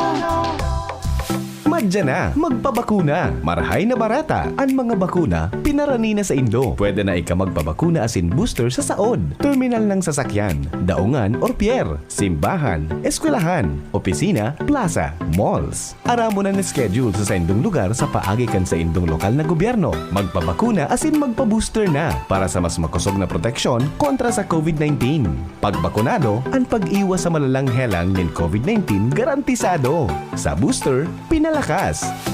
Mag Diyan na, magpabakuna. Marahay na barata. An mga bakuna, pinarani na saindo. Pwede na ika magpabakuna asin booster sa saod, terminal ng sasakyan, daungan or pier, simbahan, eskwelahan, opisina, plaza, malls. Aramon an schedule sa saindong lugar sa paagi kan saindong lokal na gobyerno. Magpabakuna asin magpa-booster na para sa mas makosog na proteksyon kontra sa COVID nineteen. Pagbakunado, an pag-iwas sa malalang helang nin COVID nineteen garantisado. Sa booster, pinalakas,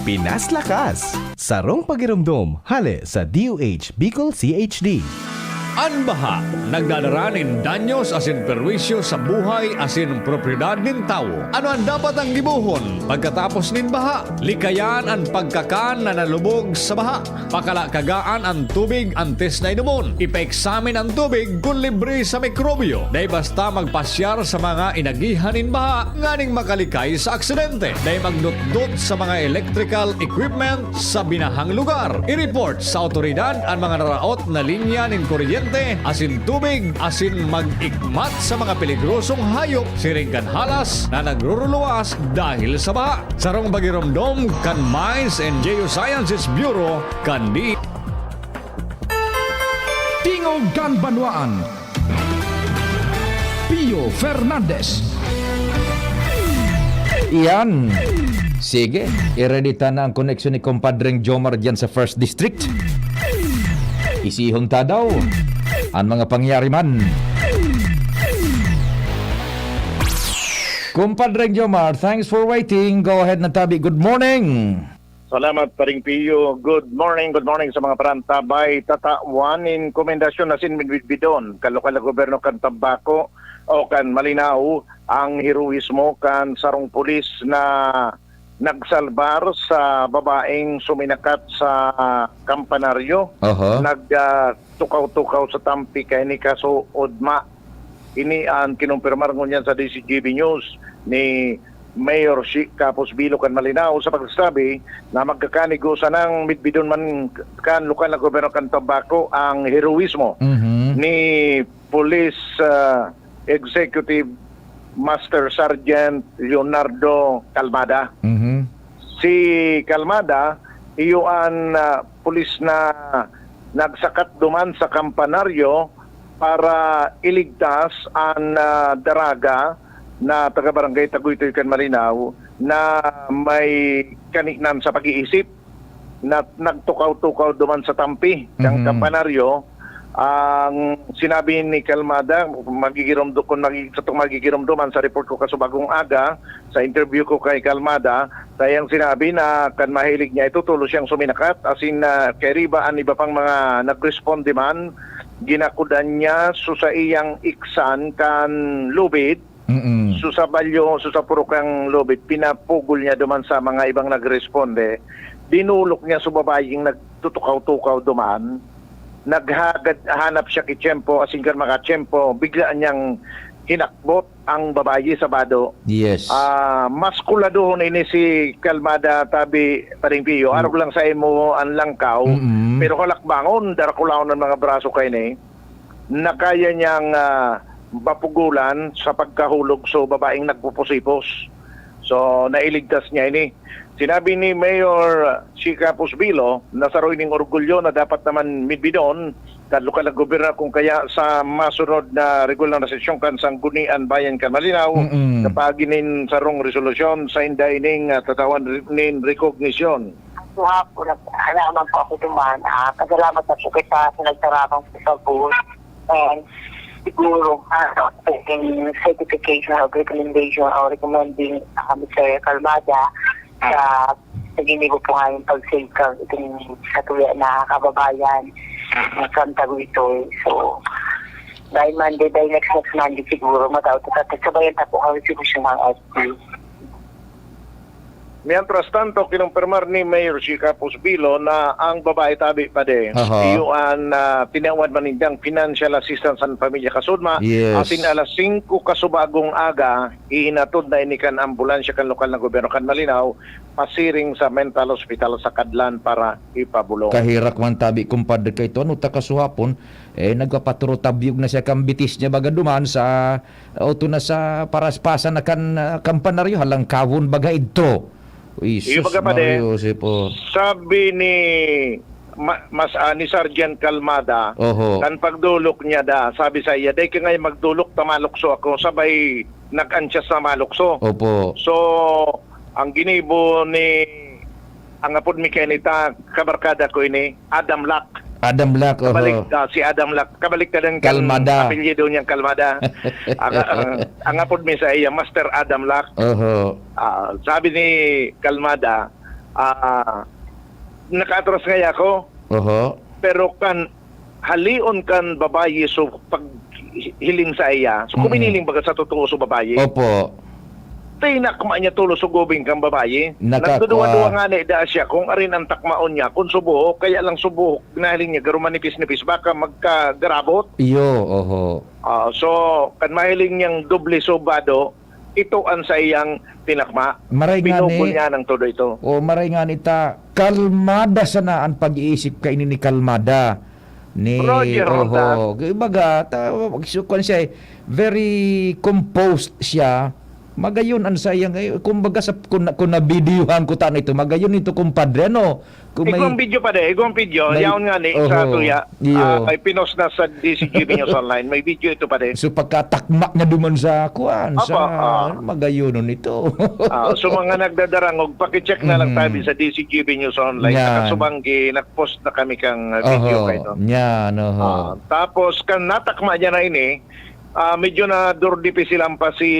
pinaslakas. Sarong pagiromdom, hale sa D O H Bicol C H D. An baha nagdadara nin danyos asin perwisyo sa buhay asin propiedad nin tawo. Ano an dapat ang gibohon pagkatapos nin baha? Likayan an pagkakan na nalubog sa baha. Pakalakagaan an tubig antes na inomon. Ipaeksamin an tubig kun libre sa mikrobyo. Dai basta magpasyar sa mga inagihan nin baha nganing makalikay sa aksidente. Dai magdotdot sa mga electrical equipment sa binahang lugar. I-report sa awtoridad an mga naraot na linya nin kuryente asin tubig asin mag-ikmat sa mga peligrosong hayop siring kan halas na nagruruluwas dahil sa baha. Sarong pagiromdom kan Mines and Geosciences Bureau kan D Tingog kan Banwaan, Pio Fernandez. Iyan. Sige, i-ready ta na ang koneksyon ni Compadreng Jomar diyan sa First District. Isihon ta daw an mga pangyayari man. Compadreng Jomar, thanks for waiting. Go ahead na tabi. Good morning. Salamat, Paring Pio. Good morning, good morning sa mga parantabay. Tatawan nin komendasyon asin midbidon kan lokal na gobyerno kan Tabaco o kan Malinao ang heroismo kan sarong pulis na nagsalbar sa babaeng suminakat sa kampanaryo. Aha. Nag, ah, tukaw-tukaw sa tampi kaini kaso odma. Ini an kinumpirmar ngunyan sa D Z G B News ni Mayor Shi Capos Bilo kan Malinao sa pagsasabi na magkakanigo sanang midbidon man kan lokal na gobyerno kan Tabaco ang heroismo Mhm. ni Police, ah, Executive Master Sergeant Leonardo Calmada. Mhm. Si Calmada, iyo an, ah, pulis na nagsakat duman sa kampanaryo para iligtas an, ah, daraga na taga Barangay Tagoytoy kan Malinao na may kaninan sa pag-iisip na nagtukaw-tukaw duman sa tampi kan Mhm. kampanaryo. Ang sinabi ni Calmada, magigiromdo-, kung magi-, satong magigiromdoman sa report ko kasubagong aga, sa interview ko kay Calmada, sa iyang sinabi na kan mahilig niya, ito tulo siyang suminakat, asin, ah, kairiba an iba pang mga nagresponde man, ginakudan niya, so sa iyang iksan kan lubid, Mm. so sa balyo, so sa purok kan lubid, pinapugol niya duman sa mga ibang nagresponde, dinulok niya so babayeng nagtutukaw-tukaw duman, naghagad, hanap siya ki tiyempo, asin kan mga tiyempo, bigla niyang hinakbot ang babayi sa bado. Yes. Ah, mas kuladohon ini si Kalmada, tabi, Paring Pio. Mm. Arog lang sa imo an langkaw, Mm-mm. pero kalakbangon, darakulahon an mga braso kaini. Na kaya niyang, ah, mapugulan sa pagkahulog so babaeng nagpupusipos. So, nailigtas niya ini. Sinabi ni Mayor Chica Pusbilo na saro ining orgulyo na dapat naman midbidon kan lokal na gobyerno, kung kaya sa masunod na regular na sesyon kan Sanggunian Bayan kan Malinao, Mm-mm. sa paagi nin sarong resolusyon, sa inda ining, ah, tatawan ri-, nin rekognisyon. Ang tuhap ko, nag-, ala man po ako duman. Ah, pasalamat na po kita sa nagtarabang po sa bus. And siguro, ah, yung certification of recommendation or recommending, ah, Mister Calmada sa, sa ginibo po nga yung pag-safeguard itong sa tuya na kababayan na from Taguitoy. So, by Monday, by next, next Monday siguro, matao ito. Tapos sabayan ta po ang resolution ng S P. Mientras tanto, kinumpirmar ni Mayor Chica Pusbilo na ang babae tabi pa de, Aha. iyo an, ah, tinawad man nindang financial assistance sa pamilya kasudma. Yes. Asin alas singko kasubagong aga, ihinatod na ini kan ambulansya kan lokal na gobyerno kan Malinao, pasiring sa mental hospital sa Kadlan para ipabulong. Kaherak man tabi, kumpadre, kay ito, ano, ta kasuhapon, eh, nagpapaturo tabyog na siya kan bitis niya baga duman sa, o, ito na sa paraspasan na kan, ah, kampanaryo, halangkawon baga idto. Jesus Iyo baga, pare, Maria Joseph, oh. Sabi ni ma-, mas, ah, ni Sergeant Calmada, Oho. Kan pagdolok niya da, sabi sa iya, "Dai ka ngay magdolok, ta malukso ako." Sabay nag-ansyas na malukso. Opo. So, ang ginibo ni, ang apod mi kaini ta, kabarkada ko ini, Adam Luck. Adam Luck, oho. Kabalik, ah, si Adam Luck. Kabaliktaran kan Calmada. Apelyido niyang Calmada. Ang, ang, ang apod mi sa iya, Master Adam Luck. Oho. Ah, sabi ni Calmada, ah, "Nakaatras ngaya ako." Oho. Pero kan halion kan babayi, so, paghiling sa iya, so, Mm. kuminiling baga sa totoo so babayi. Opo. Tinakma niya tolos so gubing kan babayi. Nakakwa- Nagduduwa-duwa ngani da siya kung arin ang takmaon niya, kung subuhok, kaya lang subuhok, nahiling niya, garo manipis-nipis, baka magkagarabot. Iyo, oho. Ah, so, kan mahiling niyang doble sobado, ito ang sa iyang tinakma. Maray ngani. Binugol niya ng todo ito. O, maray ngani ta, kalmada sana ang pag-iisip kaini ni Kalmada. Ni, Roger oho. Rodas. Kumbaga, ta-, so, kwan siya eh, very composed siya. Magayon ang sayang, eh, kumbaga sa, kung, kung nabidyohan ko ta na ito, magayon ito, kumpadre, ano? Kung may Igwang video pa de, igwang video, may yaon nga ni, sa Oho. tuya, Iyo. ah, may pinost na sa D C G B News Online, may video ito pa de. So, pagkatakma niya duman sa kuan, Apa, sa ah. magayonon ito. Ah, so, mga nagdadarangog, pakicheck na lang Mhm. tabi sa D C G B News Online. Yan. Nakasubanggi, nag-post na kami kang, ah, video Oho. kayo. Yan, oho. Ah, tapos, kan natakma niya na ini, ah, medyo na durdipi silang pa si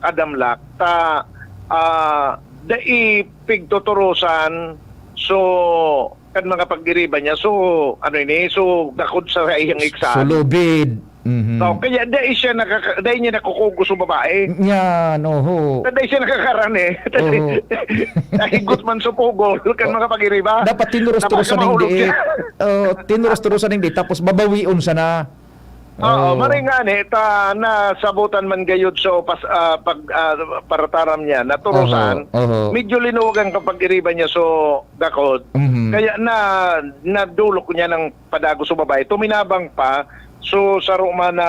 Adam Lak. Ta, ah, dai pigtuturusan, so, kan mga pag-iriba niya, so, ano ini, so, gakod sa iyang So, eksahan. lubid. Mhm. Oh, kaya dai siya nakaka-, dai niya nakukugo sa babae. Yan, oho. Dai siya nakakaran eh. Oho. Nahigot man sa pugol, kan mga pag-iriba. Dapat tinuros-turosan Dapat hindi mahulog eh. siya. Oh, tinuros-turosan hindi, tapos babawion sana. Oo, Oh. maray nga ni, ta, nasabutan man gayud so pas-, ah, pag, ah, parataram niya, naturusan, Oho, oho. medyo linuwagan kapag iriba niya so gakod. Mhm. Kaya na, nadulok niya ng padagos so babae. Tuminabang pa, so saro man na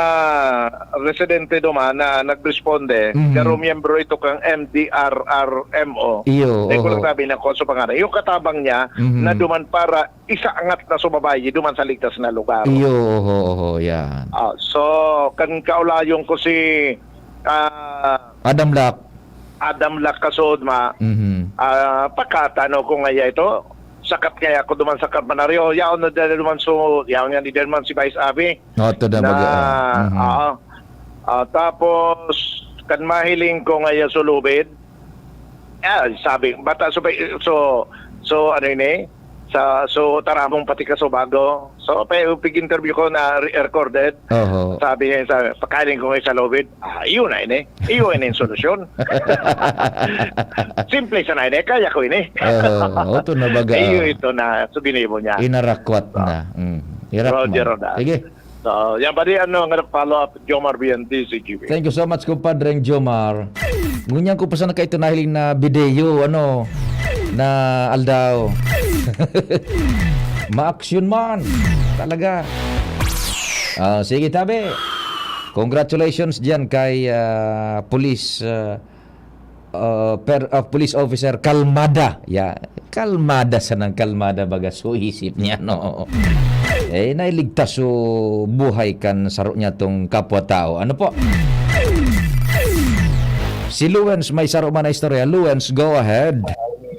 residente duman na nagresponde, Mhm. garo miyembro ito kang M D R R M O. Iyo, Dahil ko oho. lang sabi na kung sa pangalan. Yung katabang niya, Mhm. na duman para isaangat na so babayi duman sa ligtas na lugar. Iyo, oho, oho, yan. Ah, so, kan kaulayon ko si, ah, Adam Lak. Adam Lak Kasod, ma, Mhm. ah, pakatano ko ngaya ito. Sakat ngaya ako duman sa Carbonario. Yaon na dali duman so, yaon nga ni Derman si Vice Avi. Oh, ito na Na, baga, ah. Mhm. ah, ah, tapos, kan mahiling ko ngaya sulubid, Ah, sabi, bata, so, so, so, ano yun eh? Sa, so, taramong pati ka so bago. So, pa, pig-interview ko na re-, recorded. Oho. Sabi niya, sabi, pagkaling ko ngayon sa lubid, ah, yun na yun eh. Yun na yung solusyon. Simple sana yun eh. Kaya ko yun eh. Oho. Oto na baga, Iyo ah. ito na, so ginibo niya. Inarakwat So, na. Mm. Irak Roger man. Rodas. Sige. So, yan pa rin, ano, ang follow-up, Jomar Vian, D C G B. Thank you so much, kumpadreng Jomar. Ngunyan ko pa sana kaito nahiling na video, ano, na aldaw. Ma-action man. Talaga. Ah, sige, tabi. Congratulations dyan kay, ah, police, ah, ah, per-, ah, police officer Kalmada. Ya, kalmada sanang kalmada baga so isip niya, no? Eh, nailigtas so buhay kan saro niya tong kapwa tao. Ano po? Si Luens may saro man na istorya. Luens, go ahead.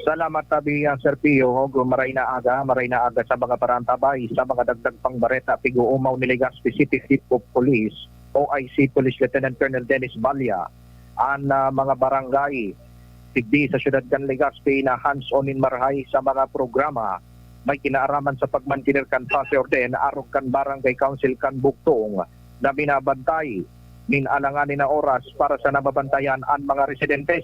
Salamat, tabi, ah, Sir Pio. Maray na aga, maray na aga sa mga parantabay, sa mga dagdag pang bareta, pig-uumaw ni Legazpi City Chief of Police, O I C Police Lieutenant Colonel Dennis Balya, an, ah, mga barangay digdi sa siyudad kan Legazpi na hands-on nin marahay sa mga programa may kinaaraman sa pagmantener kan paz e orden arog kan Barangay Council kan Bugtong na binabantay nin alanganin na oras para sa nababantayan an mga residentes.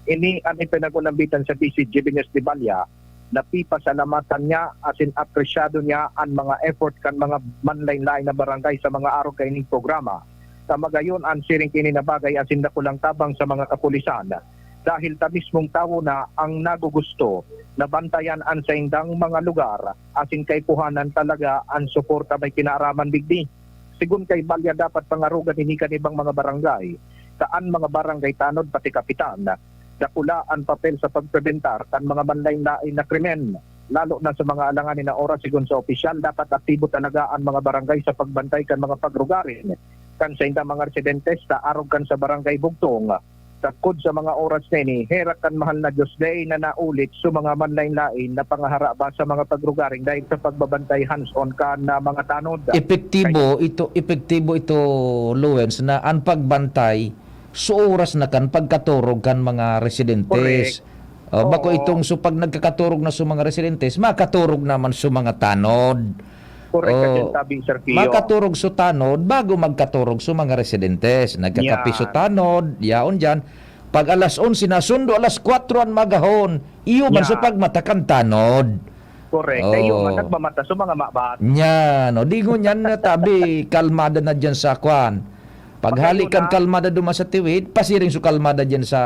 Ini an ipinagunambitan sa D C G B News de Balya na pipasalamatan niya asin apresyado niya an mga effort kan mga manlain-lain na barangay sa mga arog kaining programa. Ta magayon an siring kini na bagay asin dakulang tabang sa mga kapulisan, dahil ta mismong tawo na ang nagugusto na bantayan an saindang mga lugar asin kaipuhanan talaga an suporta may kinaaraman digdi. Sigon kay Balya, dapat pangarogan ini kan ibang mga barangay, ta an mga barangay tanod pati kapitan, dakula an papel sa pagprebentar kan mga manlaen-laen na krimen. Lalo na sa mga alanganin na oras, sigon sa opisyal, dapat aktibo talaga an mga barangay sa pagbantay kan mga pagrugaring kan saindang mga residentes sa arog kan sa Barangay Bugtong. Sagkod sa mga oras na ini, herak kan Mahal na Dios dai na naulit sa mga manlaen-laen na pangaharaba sa mga pagrugaring dahil sa pagbabantay hands-on kan, ah, mga tanod. Epektibo ito, epektibo ito, Lawrence, na ang pagbantay sa oras na kan pagkaturog kan mga residentes. Correct. Oh, bako Oo. itong so pag nagkakaturog na sa mga residentes, makaturog naman sa mga tanod. Correct ka Oh, dyan, tabi, Sir Pio. Makaturog sa tanod bago magkaturog sa mga residentes. Nagkakape sa Yan. tanod, yaon dyan. Pag alas onse na, sundo alas kwatro an magahon. Iyo man sa Yan. pagmata kan tanod. Correct. Kaya yung Oh. man nagmamata sa mga mabat. Yan. O, di ngunyan na tabi, kalmada na dyan sa kwan. Pag Pag hali ayun kan na. kalmada duman sa tiwid, pasiring sa kalmada dyan sa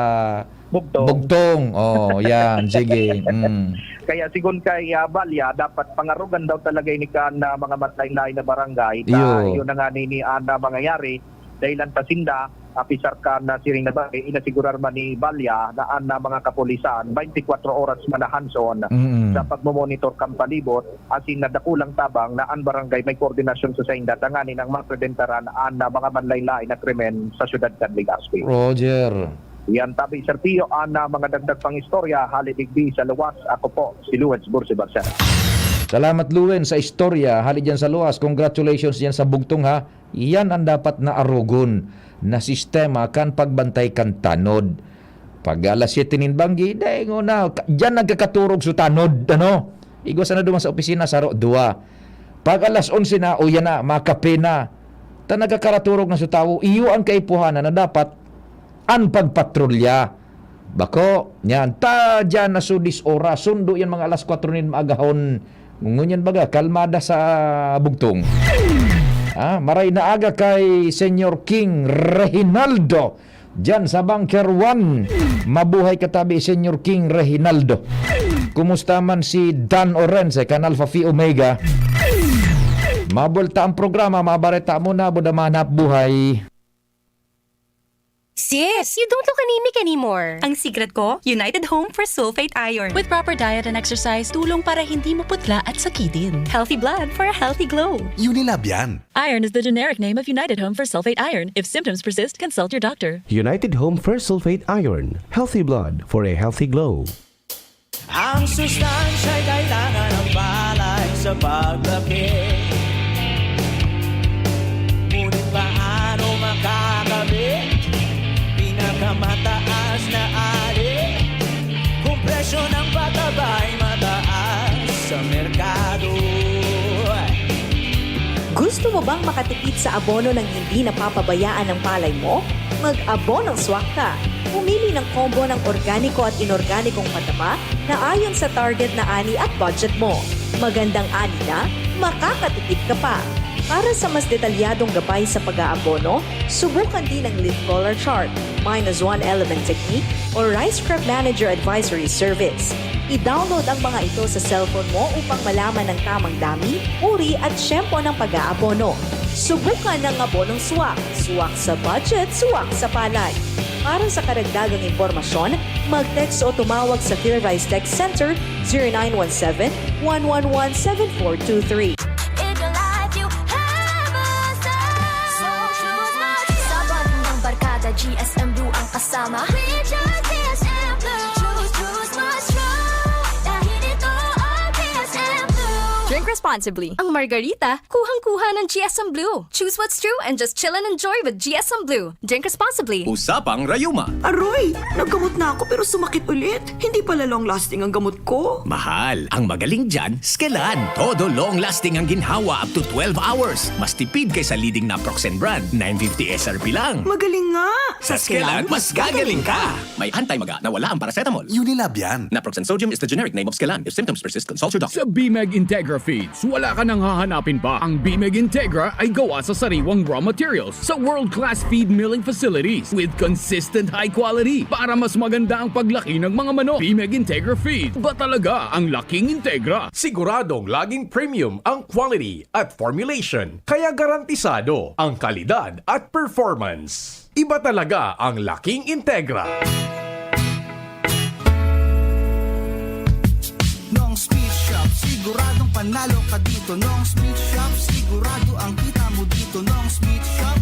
Bugtong. Bugtong. Oh, yan. Sige. Mm. Kaya sigon kay, ah, Balya, dapat pangarugan daw talaga ini kan, ah, mga matlain-lain na barangay. Ta, Iyo. yun na nga nini an, ah, mangyayari. Dahilan pa sinda, apisar kan, ah, siring na bagay, inasigurar man ni Balya na an, ah, mga kapulisan, twenty-four oras man na hands-on Mm. sa pagmomonitor kan palibot, asin na dakulang tabang na an barangay may koordinasyon sa sainda tanganing mapreventaran an, ah, mga manlain-lain na krimen sa syudad kan Legazpi. Roger. Yan tabi, Sir Pio, an, ah, mga dagdag pang istorya, hali digdi sa luwas. Ako po, si Luwens Bursi Barcena. Salamat, Luwens, sa istorya. Hali dyan sa luwas. Congratulations dyan sa Bugtong, ha. Iyan ang dapat na arogon na sistema kan pagbantay kan tanod. Pag alas siyete nin banggi, dai ngona, ka-, diyan nagkakaturog sa tanod, ano? Igwa sana duman sa opisina, saro, duwa. Pag alas onse na, o yan na, makape na. Ta nagkakaraturog na sa tawo, iyo ang kaipuhanan na dapat an pagpatrolya. Bako, yan. Ta, diyan na sudis oras. Sundo yan mga alas kwatro nin maagahon. Ngunyan baga, kalmada sa bugtong. Ah, maray na aga kay Senyor King Reginaldo. Diyan sa Bunker One. Mabuhay katabi, Senyor King Reginaldo. Kumusta man si Dan Orense, kan Alpha Phi Omega? Mabulta ang programa, mabareta muna, buda manap buhay. Sis, you don't look anemic anymore. Ang secret ko, United Home for Sulfate Iron. With proper diet and exercise, tulong para hindi maputla at sakitin. Healthy blood for a healthy glow. Unilab yan. Iron is the generic name of United Home for Sulfate Iron. If symptoms persist, consult your doctor. United Home for Sulfate Iron. Healthy blood for a healthy glow. Ang sustansya'y kailangan ng palay sa paglaki. Ngunit paano makakabit? Pinakamataas na ali. Kung presyo ng pataba'y mataas sa merkado. Gusto mo bang makatipid sa abono nang hindi napapabayaan ang palay mo? Mag-abonong swak ka. Pumili ng combo ng organiko at inorganikong pataba na ayon sa target na ani at budget mo. Magandang ani na, makakatipid ka pa. Para sa mas detalyadong gabay sa pag-aabono, subukan din ang leaf collar chart, minus one element technique, o Rice Crop Manager Advisory Service. I-download ang mga ito sa cellphone mo upang malaman ang tamang dami, uri at tiyempo ng pag-aabono. Subukan ang abonong swak. Swak sa budget, swak sa palay. Para sa karagdagang impormasyon, mag-text o tumawag sa Clear Rice Tech Center, zero nine one seven, one one one, seven four two three. In your life, you have a star. So choose Max. Sa bonding ng barkada, G S M Blue ang kasama. We choose G S M Blue. Choose, choose Max Strong. Dahil ito ang G S M Blue. Drink responsibly. Ang Margarita, kuhang-kuha ng G S M Blue. Choose what's true and just chill and enjoy with G S M Blue. Drink responsibly. Usapang Rayuma. Aroy! Naggamot na ako pero sumakit ulit. Hindi pala long lasting ang gamot ko. Mahal, ang magaling dyan, Skelan. Todo long lasting ang ginhawa up to twelve hours. Mas tipid kaysa leading naproxen brand, nine fifty S R P lang. Magaling nga! Sa Skelan, mas gagaling ka! May anti-maga na wala ang paracetamol. Unilab yan. Naproxen sodium is the generic name of Skelan. If symptoms persist, consult your doctor. Sa Bimeg Integra Feeds, wala ka nang hahanapin pa. Ang Bimeg Integra ay gawa sa sariwang raw materials sa world-class feed milling facilities with consistent high quality para mas maganda ang paglaki ng mga manok. Bimeg Integra Feeds, ba talaga ang laking Integra? Siguradong laging premium ang quality at formulation, kaya garantisado ang kalidad at performance. Iba talaga ang laking Integra. Siguradong panalo ka dito, Nong's Meat Shop. Sigurado ang kita mo dito, Nong's Meat Shop.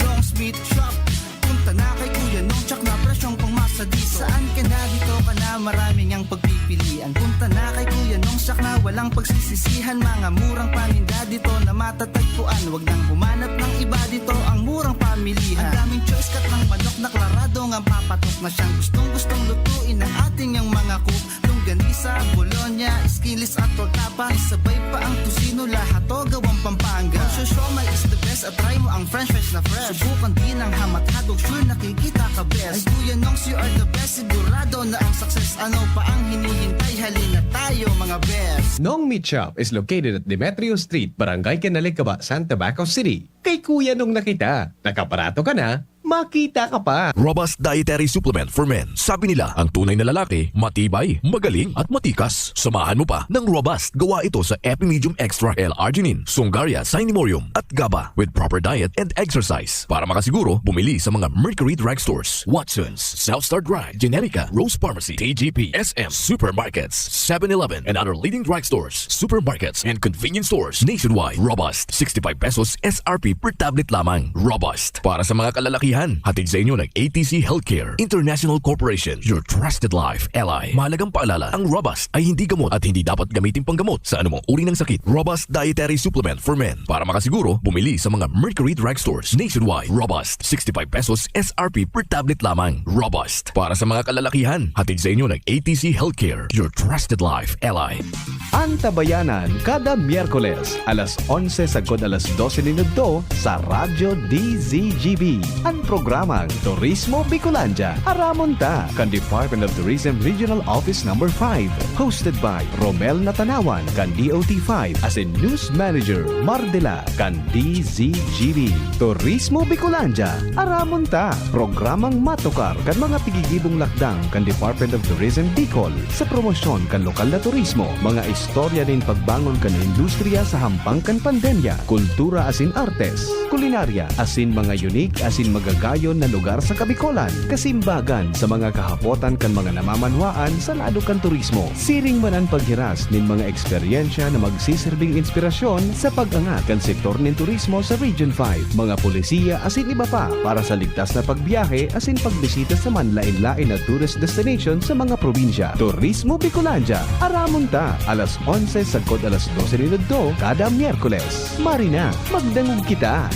Nong's Meat Shop. Punta na kay Kuya Nong, tsak na presyong pangmasa dito. Saan ka na, dito ka na, maraming ang pagpipilian. Punta na kay Kuya Nong, tsak na walang pagsisisihan. Mga murang paninda dito na matatagpuan. Wag nang humanap ng iba, dito ang murang pamilihan. Ang daming choice, kat ng manok na klarado ngang papatok na siyang gustong-gustong lutuin ng ating yang mga cook. Longganisa, bologna, skinless at tortapa. Sabay pa ang tocino, lahat to gawang Pampanga. Ang siomai is the best at try mo ang french fries na fresh. Subukan din ang ham at hotdog, sure nakikita ka best. Ay Kuya Nongs, you are the best, sigurado na ang success. Ano pa ang hinihintay? Halina tayo, mga best. Nong Meat Shop is located at Demetrio Street, Barangay Kinalikaba, San Tabaco City. Kay Kuya Nong na kita, nakabarato ka na, makita ka pa. Robust Dietary Supplement for Men. Sabi nila, ang tunay na lalaki, matibay, magaling, at matikas. Samahan mo pa ng Robust. Gawa ito sa Epimedium Extra L-arginine, Songaria, Cinemorium, at GABA. With proper diet and exercise. Para makasiguro, bumili sa mga Mercury Drugstores, Watson's, South Star Drug, Generica, Rose Pharmacy, T G P, S M, supermarkets, Seven Eleven, and other leading drugstores, supermarkets, and convenience stores nationwide. Robust, sixty-five pesos S R P per tablet lamang. Robust, para sa mga kalalakihan. Hatid sa inyo ng A T C Healthcare International Corporation, your trusted life ally. Mahalagang paalala, ang Robust ay hindi gamot at hindi dapat gamitin panggamot sa anumang uri ng sakit. Robust Dietary Supplement for Men. Para makasiguro, bumili sa mga Mercury Drugstores nationwide. Robust, sixty-five pesos S R P per tablet lamang. Robust, para sa mga kalalakihan. Hatid sa inyo ng A T C Healthcare, your trusted life ally. Antabayanan kada Miyerkules, alas onse sagkod alas dose nin udto sa Radyo D Z G B, an programang Turismo Bicolandia. Aramon ta kan Department of Tourism Regional Office Number five, hosted by Romel Natanawan kan D O T five asin News Manager Mardela kan D Z G B. Turismo Bicolandia, aramon ta! Programang matukar kan mga pigigibong lakdang kan Department of Tourism Bicol sa promosyon kan lokal na turismo, mga istorya nin pagbangon kan industriya sa hampang kan pandemya, kultura asin artes, kulinarya, asin mga unique asin magagayon na lugar sa Kabicolan, kasimbagan sa mga kahapotan kan mga namamanwaan sa lado kan turismo. Siring man an paghiras nin mga eksperyensya na magsiserbing inspirasyon sa pag-angat kan sektor nin turismo sa Region five, mga polisiya asin iba pa para sa ligtas na pagbiyahe asin pagbisita sa manlaen-laen na tourist destination sa mga probinsya. Turismo Bicolandia, aramon ta, alas onse sagkod alas dose nin udto kada Miyerkules. Marina, magdangog kita!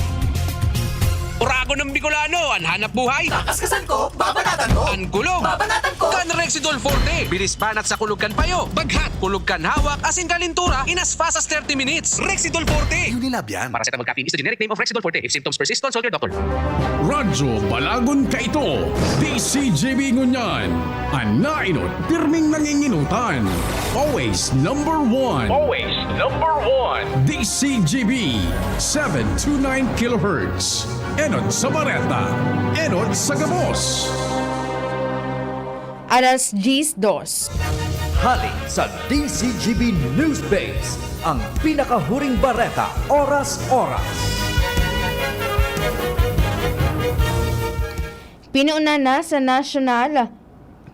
Oragon ng Bicolano, an hanap buhay. Kakaskasan ko, babanatan ko. An kulog, babanatan ko. Kan Rexidol Forte, bilis banat sa kulog kan payo, baghat, kulog kan hawak, asin kalintura, in as fast as thirty minutes. Rexidol Forte. Unilab yan. Paracetamol caffeine is the generic name of Rexidol Forte. If symptoms persist, consult your doctor. Radyo Balagon kaito, D Z G B ngunyan. An naenot, pirming nanginginutan. Always number one. Always number one. D Z G B, seven two nine kilohertz. Enot sa bareta, enot sa gabos. Alas diyes dos. Hali sa D Z G B News Base, ang pinakahuring bareta, oras-oras. Pinunan na sa National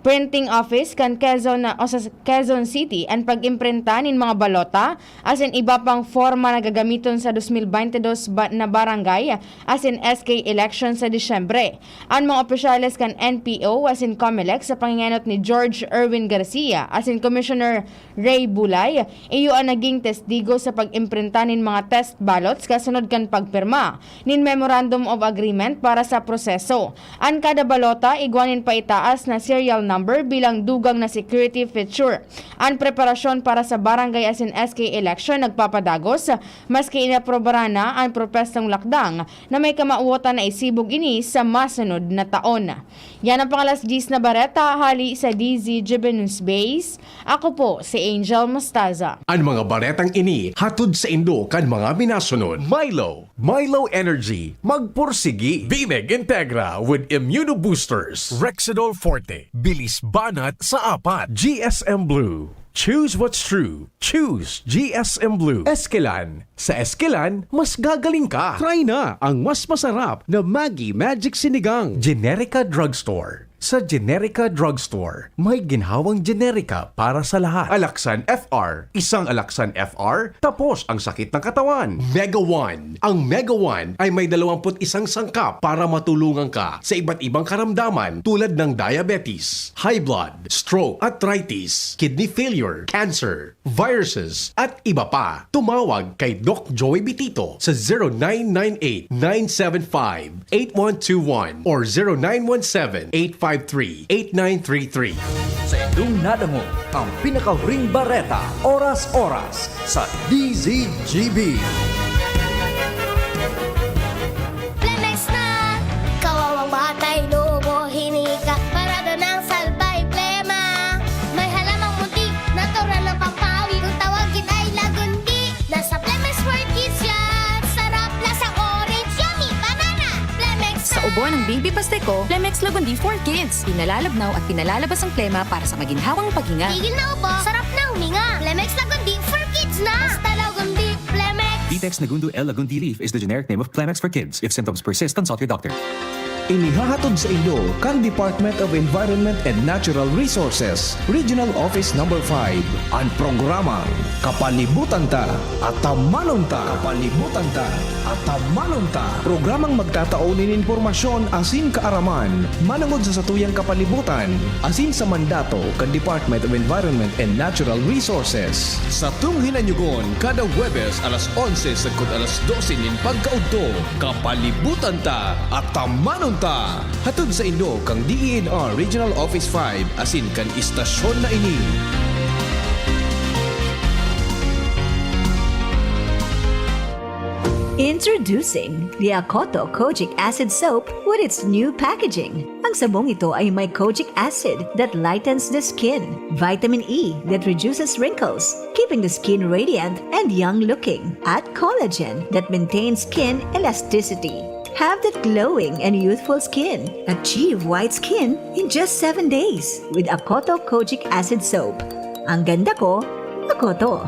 Printing Office kan Quezon o sa Quezon City an pag-imprinta nin mga balota asin iba pang forma na gagamiton sa dos mil baynte dos ba-, na barangay asin S K election sa Disyembre. An mga opisyales kan N P O asin Comelec sa pangengenot ni George Erwin Garcia asin Commissioner Ray Bulay, iyo an naging testigo sa pag-imprinta nin mga test ballots kasunod kan pagpirma nin Memorandum of Agreement para sa proseso. An kada balota igwa nin paitaas na serial number bilang dugang na security feature. An preparasyon para sa barangay asin S K election nagpapadagos, maski inaprobaran na an propestong lakdang na may kamawotan na isibog ini sa masunod na taon. Yan ang pang-alas diyes na bareta hali sa D Z G B News Base. Ako po si Angel Mostaza. An mga baretang ini hatod saindo kan mga minasunod: Milo, Milo Energy, magpursigi. Bineg Integra with Immunoboosters. Rexidol Forte, bilis banat sa apat. G S M Blue, choose what's true. Choose G S M Blue. Eskelan, sa Eskelan, mas gagaling ka. Try na ang mas masarap na Maggi Magic Sinigang. Generica Drugstore. Sa Generica Drugstore, may ginhawang generika para sa lahat. Alaxan F R, isang Alaxan F R, tapos ang sakit ng katawan. Mega One. Ang Mega One ay may dalawampu't isang sangkap para matulungan ka sa iba't ibang karamdaman tulad ng diabetes, high blood, stroke, arthritis, kidney failure, cancer, viruses, at iba pa. Tumawag kay Doc Joey Bitito sa zero nine nine eight, nine seven five, eight one two one or zero nine one seven, eight five three, eight nine three three. Sa indong nadangog ang pinakahuring bareta, oras-oras sa D Z G B. Plemex na! Kawawang batay, lubo, hinika, parada ng salbay, plema. May halamang munti, natural ng pampawi. Kung tawagin ay lagundi, nasa Plemex for Kids yan. Sarap, lasa, orange, yummy, banana. Plemex Sa na! Ubo ng Baby Pasteco, Plemex Lagundi for Kids. Pinalalabnaw at pinalalabas ang plema para sa maginhawang paghinga. Tigil na ubo, sarap na huminga. Plemex Lagundi for Kids na! Basta Lagundi, Plemex! Vitex Nagundo L Lagundi leaf is the generic name of Plemex for Kids. If symptoms persist, consult your doctor. Inihahatod sa indo kan Department of Environment and Natural Resources, Regional Office Number five, an programang Kapalibutan Ta, Atamanon Ta. Kapalibutan Ta, Atamanon Ta. Programang magtatao nin impormasyon asin kaaraman manongod sa satuyang kapalibutan asin sa mandato kan Department of Environment and Natural Resources. Satong hinanyogon kada Huwebes alas onse sagkod alas dose nin pagkaudto, Kapalibutan Ta, Atamanon Ta. Hatod sa indo kan D E N R Regional Office five asin kan istasyon na ini. Introducing the Akoto Kojic Acid Soap with its new packaging. Ang sabong ito ay may kojic acid that lightens the skin, vitamin E that reduces wrinkles, keeping the skin radiant and young looking, at collagen that maintains skin elasticity. Have that glowing and youthful skin. Achieve white skin in just seven days with Akoto Kojic Acid Soap. Ang ganda ko, Akoto.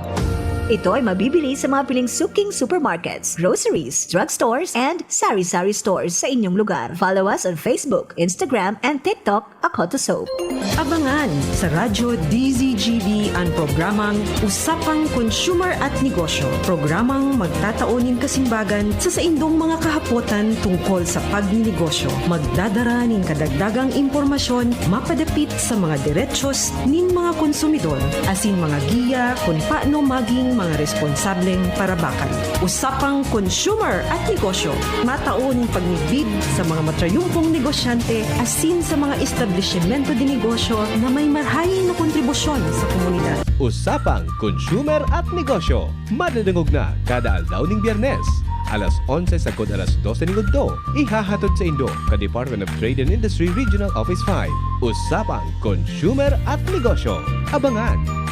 Ito ay mabibili sa mga piling suking supermarkets, groceries, drugstores, and sari-sari stores sa inyong lugar. Follow us on Facebook, Instagram, and TikTok, Akoto Soap. Abangan sa Radyo D Z G B an programang Usapang Consumer at Negosyo, programang magtatao nin kasimbagan sa saindong mga kahapotan tungkol sa pagninegosyo. Magdadara nin kadagdagang impormasyon mapadapit sa mga derechos nin mga konsumidor, asin mga giya kun paano maging mga responsableng parabakan. Usapang Consumer at Negosyo, matao nin pagmidbid sa mga matrayumpong negosyante asin sa mga establisimento de negosyo na may marhaing na kontribusyon sa komunidad. Usapang Consumer at Negosyo, madadangog na kada aldaw ning Biyernes, alas onse sagkod alas dose ning udto. Ihahatod sa indo kan Department of Trade and Industry Regional Office five. Usapang Consumer at Negosyo. Abangan!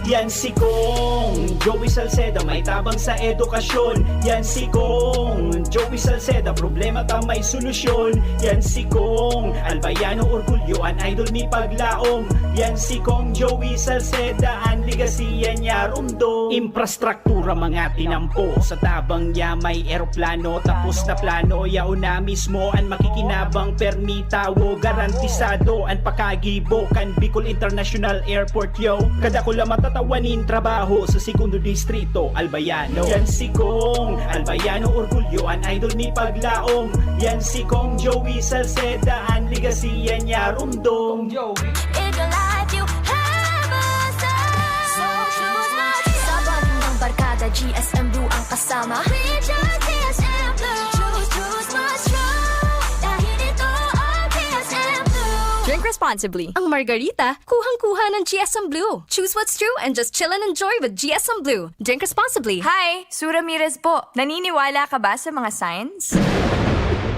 Yan si Kong Joey Salceda, may tabang sa edukasyon. Yan si Kong Joey Salceda, problema ta may solusyon. Yan si Kong Albayano, orgulyo, an idol mi paglaom. Yan si Kong Joey Salceda, an legacy yan niya rumdom. Infrastruktura mga tinampo, sa tabang niya may eroplano, tapos na plano, yaon na mismo an makikinabang, permi tawo, garantisado an pakagibo kan Bicol International Airport, yo. Kadakula matatawan nin trabaho sa Segundo Distrito, Albayano. Yan si Kong Albayano, orgulyo, an idol mi paglaom. Yan si Kong Joey Salceda, an legacy yan niya rumdom. Kong Joey. In your life, you have a son. So choose my Sa bonding ng barkada, G S M Blue ang kasama. We choose G S M Blue. Choose, choose my strong. Dahil ito ang G S M Blue. Drink responsibly. Ang Margarita, kuhang-kuha ng G S M Blue. Choose what's true and just chill and enjoy with G S M Blue. Drink responsibly. Hi! Sue Ramirez po. Naniniwala ka ba sa mga signs?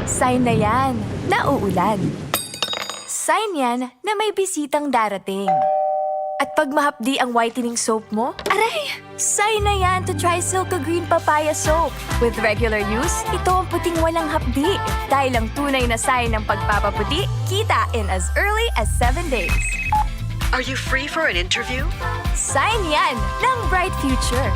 Sign na yan. Nauulan. Sign yan na may bisitang darating. At pag mahapdi ang whitening soap mo, aray! Sign na yan to try Silka Green Papaya Soap. With regular use, ito ang puting walang hapdi. Dahil ang tunay na sign ng pagpapaputi, kita in as early as seven days. Are you free for an interview? Sign yan ng bright future.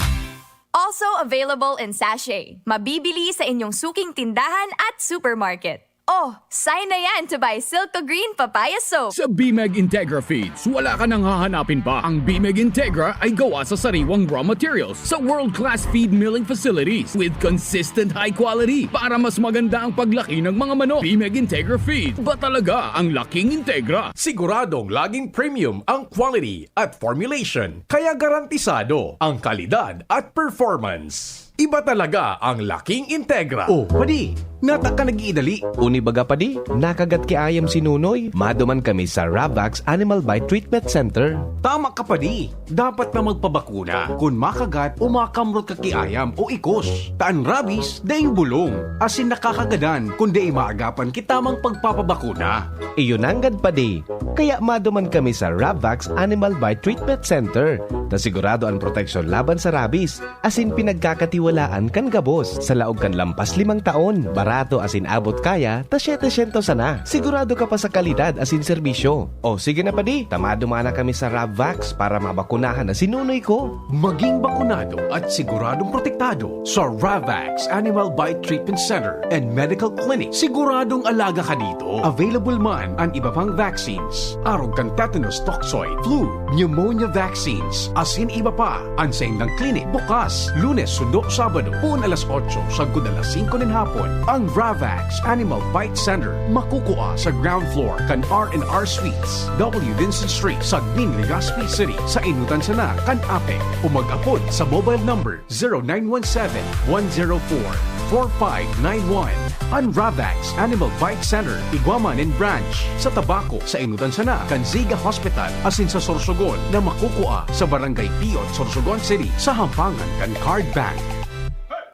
Also available in sachet. Mabibili sa inyong suking tindahan at supermarket. Oh, sign na yan to buy Silco Green Papaya Soap. Sa Bimeg Integra Feeds, wala ka nang hahanapin pa. Ang Bimeg Integra ay gawa sa sariwang raw materials, sa world-class feed milling facilities with consistent high quality para mas maganda ang paglaki ng mga manok. Bimeg Integra Feeds, ba talaga ang laking Integra? Siguradong laging premium ang quality at formulation, kaya garantisado ang kalidad at performance. Iba talaga ang laking Integra. Oh, padi, nata ka nag-iidali. Uni baga, padi, nakagat ki ayam si Nunoy. Maduman kami sa Ravax Animal Bite Treatment Center. Tama ka, padi. Dapat na magpabakuna kun makagat o makamrot ka ki ayam o ikos. Ta an rabies, daing bulong, asin nakakagadan kun dai maagapan ki tamang pagpapabakuna. Iyo nanggad, padi. Kaya maduman kami sa Ravax Animal Bite Treatment Center, ta sigurado an proteksyon laban sa rabies. Asin pinagkakatiwalaan kan gabos. Sa laog kan lampas limang taon, barato asin abot kaya, ta siyete syentos sana. Sigurado ka pa sa kalidad asin serbisyo. O sige na, padi, ta maduman na kami sa Ravvax para mabakunahan na si Nunoy ko. Maging bakunado at siguradong protektado sa Ravax Animal Bite Treatment Center and Medical Clinic. Siguradong alaga ka dito. Available man an iba pang vaccines, arog kan tetanus toxoid, flu, pneumonia vaccines, asin iba pa. An saindang klinik bukas Lunes sundo Sabado, poon alas otso sagkod alas singko nin hapon. Ang Ravax Animal Bite Center makukua sa ground floor kan R and R Suites, W Vincent Street, Sagmin, Legazpi City, sa enotan sana kan APEC, o mag-apod sa mobile number zero nine one seven, one zero four, four five nine one. An Ravax Animal Bite Center igwa man nin branch sa Tabaco, sa enotan sana kan Ziga Hospital, asin sa Sorsogon na makukua sa Barangay Piot, Sorsogon City, sa hampangan kan Card Bank.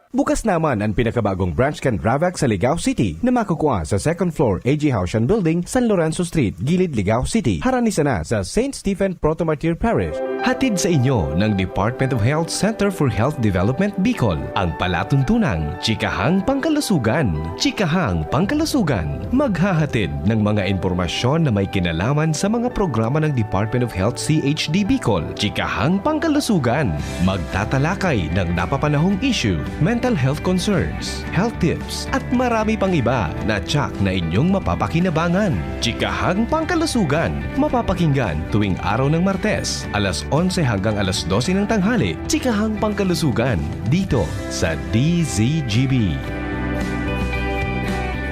Bukas naman an pinakabagong branch kan Ravax sa Ligao City na makukua sa second floor A G Haushan Building, San Lorenzo Street, Gilid, Ligao City, harani sana sa Saint Stephen Proto-Martyr Parish. Hatid sa inyo ng Department of Health Center for Health Development Bicol, ang palatuntunang Chikahang Pangkalusugan. Chikahang Pangkalusugan, maghahatid ng mga impormasyon na may kinalaman sa mga programa ng Department of Health C H D Bicol. Chikahang Pangkalusugan, magtatalakay ng napapanahong issue, mental health concerns, health tips, at marami pang iba na tiyak na inyong mapapakinabangan. Chikahang Pangkalusugan, mapapakinggan tuwing araw ng Martes, alas onse hanggang alas dose ng tanghali. Chikahang Pangkalusugan, dito sa D Z G B.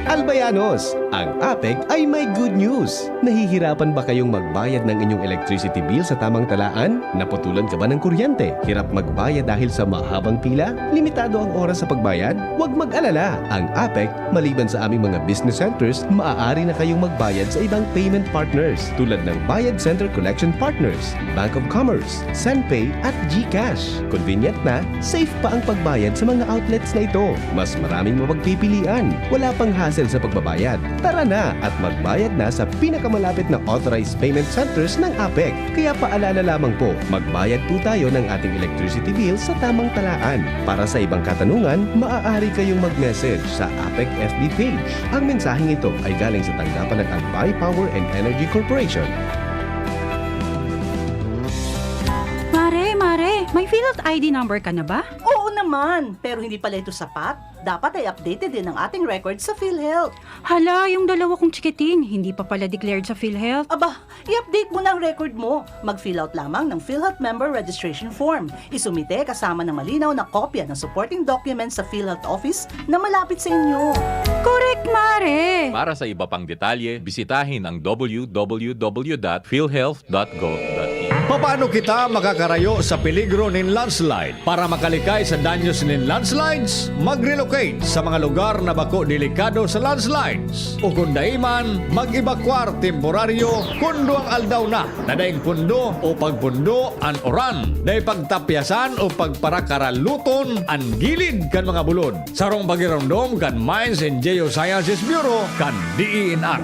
Albayanos, ang APEC ay may good news. Nahihirapan ba kayong magbayad ng inyong electricity bill sa tamang talaan? Naputulan ka ba ng kuryente? Hirap magbayad dahil sa mahabang pila? Limitado ang oras sa pagbayad? Huwag mag-alala! Ang APEC, maliban sa aming mga business centers, maaari na kayong magbayad sa ibang payment partners tulad ng Bayad Center Collection Partners, Bank of Commerce, Senpay at GCash. Convenient na, safe pa ang pagbayad sa mga outlets na ito. Mas maraming mapagpipilian. Wala pang hassle sa pagbabayad. Tara na at magbayad na sa pinakamalapit na authorized payment centers ng APEC. Kaya paalala lamang po, magbayad po tayo ng ating electricity bill sa tamang talaan. Para sa ibang katanungan, maaari kayong mag-message sa APEC F B page. Ang mensaheng ito ay galing sa tanggapan ng Albay Power and Energy Corporation. Mare, Mare, may PhilHealth I D number ka na ba? Oo naman, pero hindi pala ito sapat. Dapat ay updated din ang ating record sa PhilHealth. Hala, yung dalawa kong chikiting, hindi pa pala declared sa PhilHealth. Aba, i-update mo na ang record mo. Mag-fill out lamang ng PhilHealth Member Registration Form. Isumite kasama ng malinaw na kopya ng supporting documents sa PhilHealth Office na malapit sa inyo. Correct, Mare! Para sa iba pang detalye, bisitahin ang w w w dot philhealth dot gov dot in. Papaano kita makakarayo sa peligro nin landslide? Para makalikay sa danyos nin landslides, mag-relocate sa mga lugar na bako delikado sa landslides. O kung dai man, mag-ebakwar temporaryo kun duwang aldaw na na daing pundo o pagpundo an uran. Dai pagtapyasan o pagparakaraluton an gilid kan mga bulod. Sarong pagiromdom kan Mines and Geosciences Bureau kan D E N R.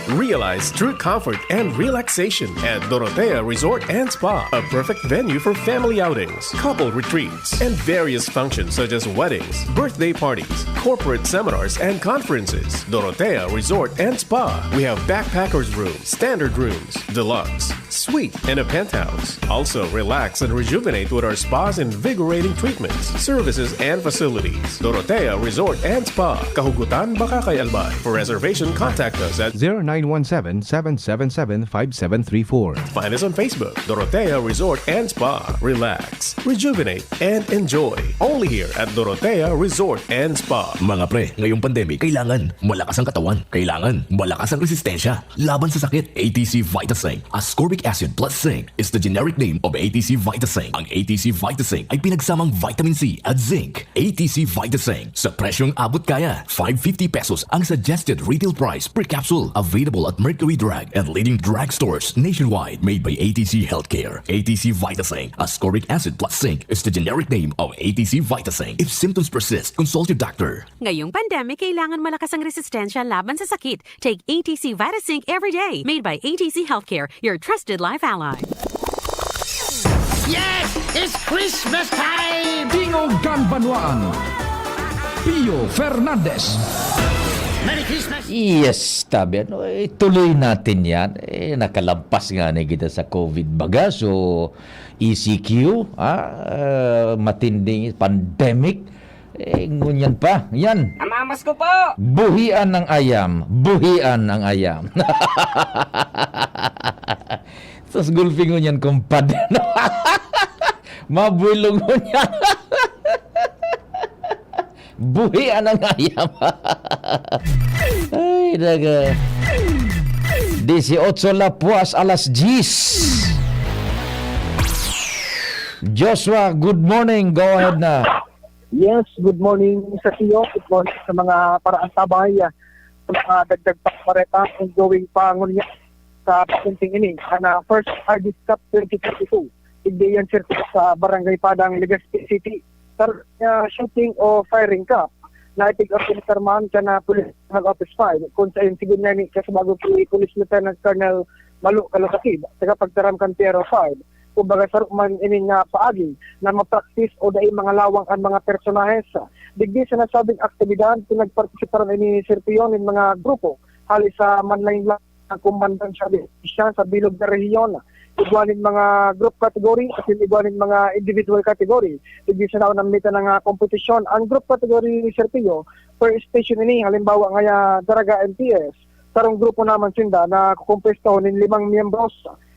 Realize true comfort and relaxation at Dorotea Resort and Spa, a perfect venue for family outings, couple retreats, and various functions such as weddings, birthday parties, corporate seminars, and conferences. Dorotea Resort and Spa. We have backpackers room, standard rooms, deluxe, Suite and a penthouse. Also, relax and rejuvenate with our spa's invigorating treatments, services, and facilities. Dorotea Resort and Spa. Kahugutan, Bacacay, Albay. For reservation, contact us at zero nine one seven, seven seven seven, five seven three four. Find us on Facebook, Dorotea Resort and Spa. Relax, rejuvenate, and enjoy. Only here at Dorotea Resort and Spa. Mga pre, ngayong pandemic, kailangan malakas ang katawan. Kailangan malakas ang resistensya laban sa sakit. A T C Vitaseng, ascorbic acid plus zinc, is the generic name of A T C Vitaseng. Ang A T C Vitaseng ay pinagsamang vitamin C at zinc. A T C Vitaseng, sa presyong abot kaya, five fifty pesos ang suggested retail price per capsule. Available at Mercury Drug and leading drugstores nationwide. Made by A T C Healthcare. A T C Vitaseng, ascorbic acid plus zinc, is the generic name of A T C Vitaseng. If symptoms persist, consult your doctor. Ngayong pandemic, kailangan malakas ang resistensya laban sa sakit. Take A T C Vitazinc every day. Made by A T C Healthcare, your trusted life ally. Yes! It's Christmas time! Tingog kan Banwaan, Pio Fernandez. Merry Christmas! Yes, tabi, ano, eh, tuloy natin yan. Eh, nakalampas nga na kita sa COVID baga. So, E C Q, ah, ah, matinding pandemic. Eh, ngunyan pa. Yan. Namamas ko po! Buhian ng ayam. Buhian ng ayam. Sus, gulpi ngunyan, kumpad. Mabuhay lungon yan. Buhian ng ayam. Ay, naga. Dieciocho lapuas alas diyes. Joshua, good morning. Go ahead na. Yes, good morning sa iyo. Good morning sa mga paraantabay, ah, sa mga dagdag pang bareta, ongoing pa ngunyan sa presenting ini. Ang, ah, first R D S Cup twenty twenty-two. Igdi yan, sir, sa Barangay Padang, Legazpi City. Sa, ah, shooting o firing cup, na ipig-organizar man kan, ah, Police Regional Office five, kung sa insigun niya ni kasabagong si Police Lieutenant Colonel Malo Kalokatib, tagapagtaram kan P R O five. Kumbaga, saro man ini nga paagi na ma-practice o dai mangalawang an mga personahes. Digdi sa nasabing aktibidad, pinagpartisiparan ini, Sir Pio, nin mga grupo hali sa manlain-lain na komandante sa probinsya sa bilog na rehiyon. Igwa nin mga group category, asin igwa nin mga individual category. Digdi sa naunang mita na nga kompetisyon, ang group category, Sir Pio, per station ini, halimbawa ngaya, Daraga M T S, sarong grupo naman sinda na kukumpwesto nin limang miyembros.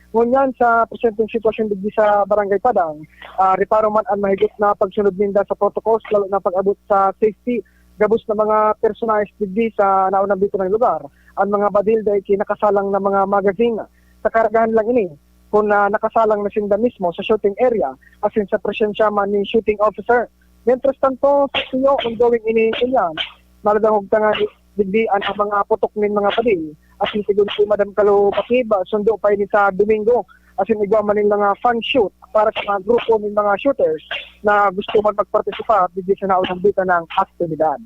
Ngunyan, sa presenteng sitwasyon digdi sa Barangay Padang, ah, reparo man an mahigit na pagsunod ninda sa protocols, lalo na pag-abot sa safety. Gabos na mga personahes digdi sa naunang dito ng lugar. Ang mga badil dai ki nakasalang na mga magazine. Sa karagahan lang ini, kung, ah, nakasalang na sinda mismo sa shooting area, asin sa presensya man ni shooting officer. Mientras tanto, sa Pio, ongoing ini, Julian, maladangog tangan digdi an, ang mga putok nin mga badil. Asin sigon si Madam Kalo Pakiba, sundo pa ini sa Domingo. Asin igwa man nin mga fan shoot para sa mga grupo nin mga shooters na gusto man magpartisipa digdi sa naunang bita ng aktibidad.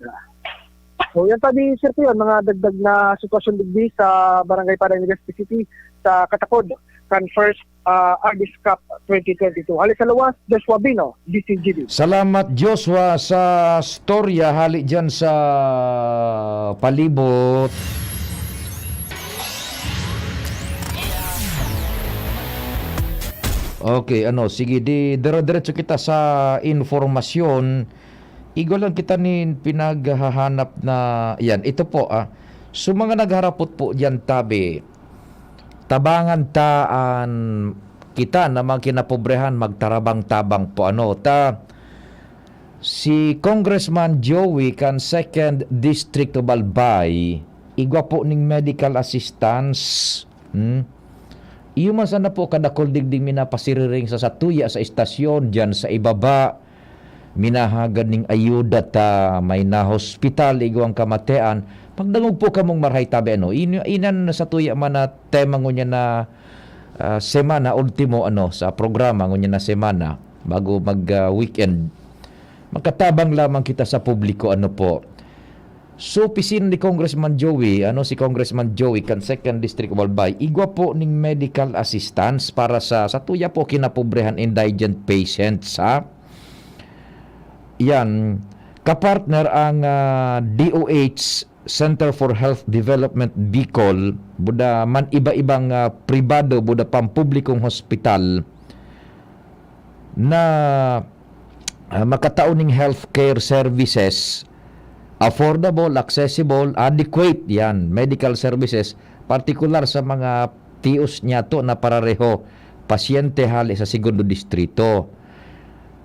So, yan tabi, Sir Pio, mga dagdag na sitwasyon digdi sa Barangay Padang, Legazpi City, sa katakod kan first, ah, R D S Cup twenty twenty-two. Hali sa luwas, Joshua Bino, D C G B. Salamat, Joshua, sa storya hali dyan sa palibot. Okay, ano, sige, di dire-diretso kita sa informasyon. Igwa lang kita nin pinaghahanap na, yan, ito po, ah. So, mga nagharapot po diyan, tabi, tabangan ta an kita na mga kinapobrehan, magtarabang-tabang po, ano, ta, si Congressman Joey kan Second District of Albay, igwa po ning medical assistance. Hmm? Iyo man sana po kadakol digdi minapasiriring sa satuya sa istasyon, diyan sa ibaba. Minahagad ning ayuda ta may nahospital, igwang kamatean. Magdangog po kamong marahay, tabi, ano. In-, inan satuya man na tema ngunyan na, ah, semana, ultimo, ano, sa programa ngunyan na semana, bago mag, ah, weekend. Magkatabang lamang kita sa publiko, ano po. So, opisina ni Congressman Joey, ano, si Congressman Joey kan Second District of Albay, igwa po ning medical assistance para sa, satuya po, kinapobrehan, indigent patients, ha? Yan. Kapartner ang, ah, D O H Center for Health Development Bicol, buda man iba-ibang, ah, pribado, buda pampublikong hospital na, ah, makatao ning healthcare services, affordable, accessible, adequate, yan, medical services, partikular sa mga tios niyato na parareho, pasyente hali sa segundo distrito.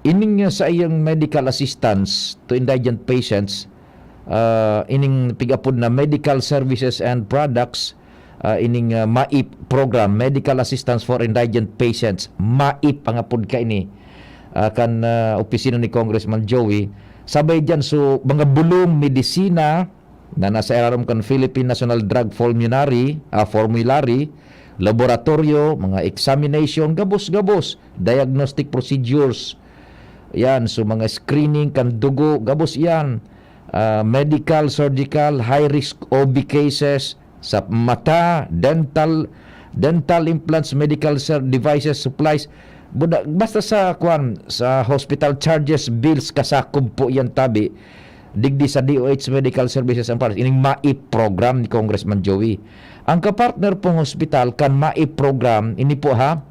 Ining, ah, sa iyang medical assistance to indigent patients, ah, ining pig-apod na medical services and products, ah, ining, ah, MAIP program, Medical Assistance for Indigent Patients, MAIP ang apod kaini, ah, kan, ah, opisina ni Congressman Joey. Sabay diyan, so, mga bulong, medisina na nasa irarom kan Philippine National Drug Formulary, ah, Formulary, laboratorio, mga examination, gabos-gabos, diagnostic procedures. Yan, so mga screening kan dugo, gabos yan. Ah, medical, surgical, high risk O B cases, sa mata, dental, dental implants, medical ser-, devices, supplies. Buda-, basta sa, kwan, sa hospital charges, bills, kasakob po yan tabi. Digdi sa D O H Medical Services and Products, ining MAIP program ni Congressman Joey. Ang kapartner pong hospital kan MAIP program, ini po ha,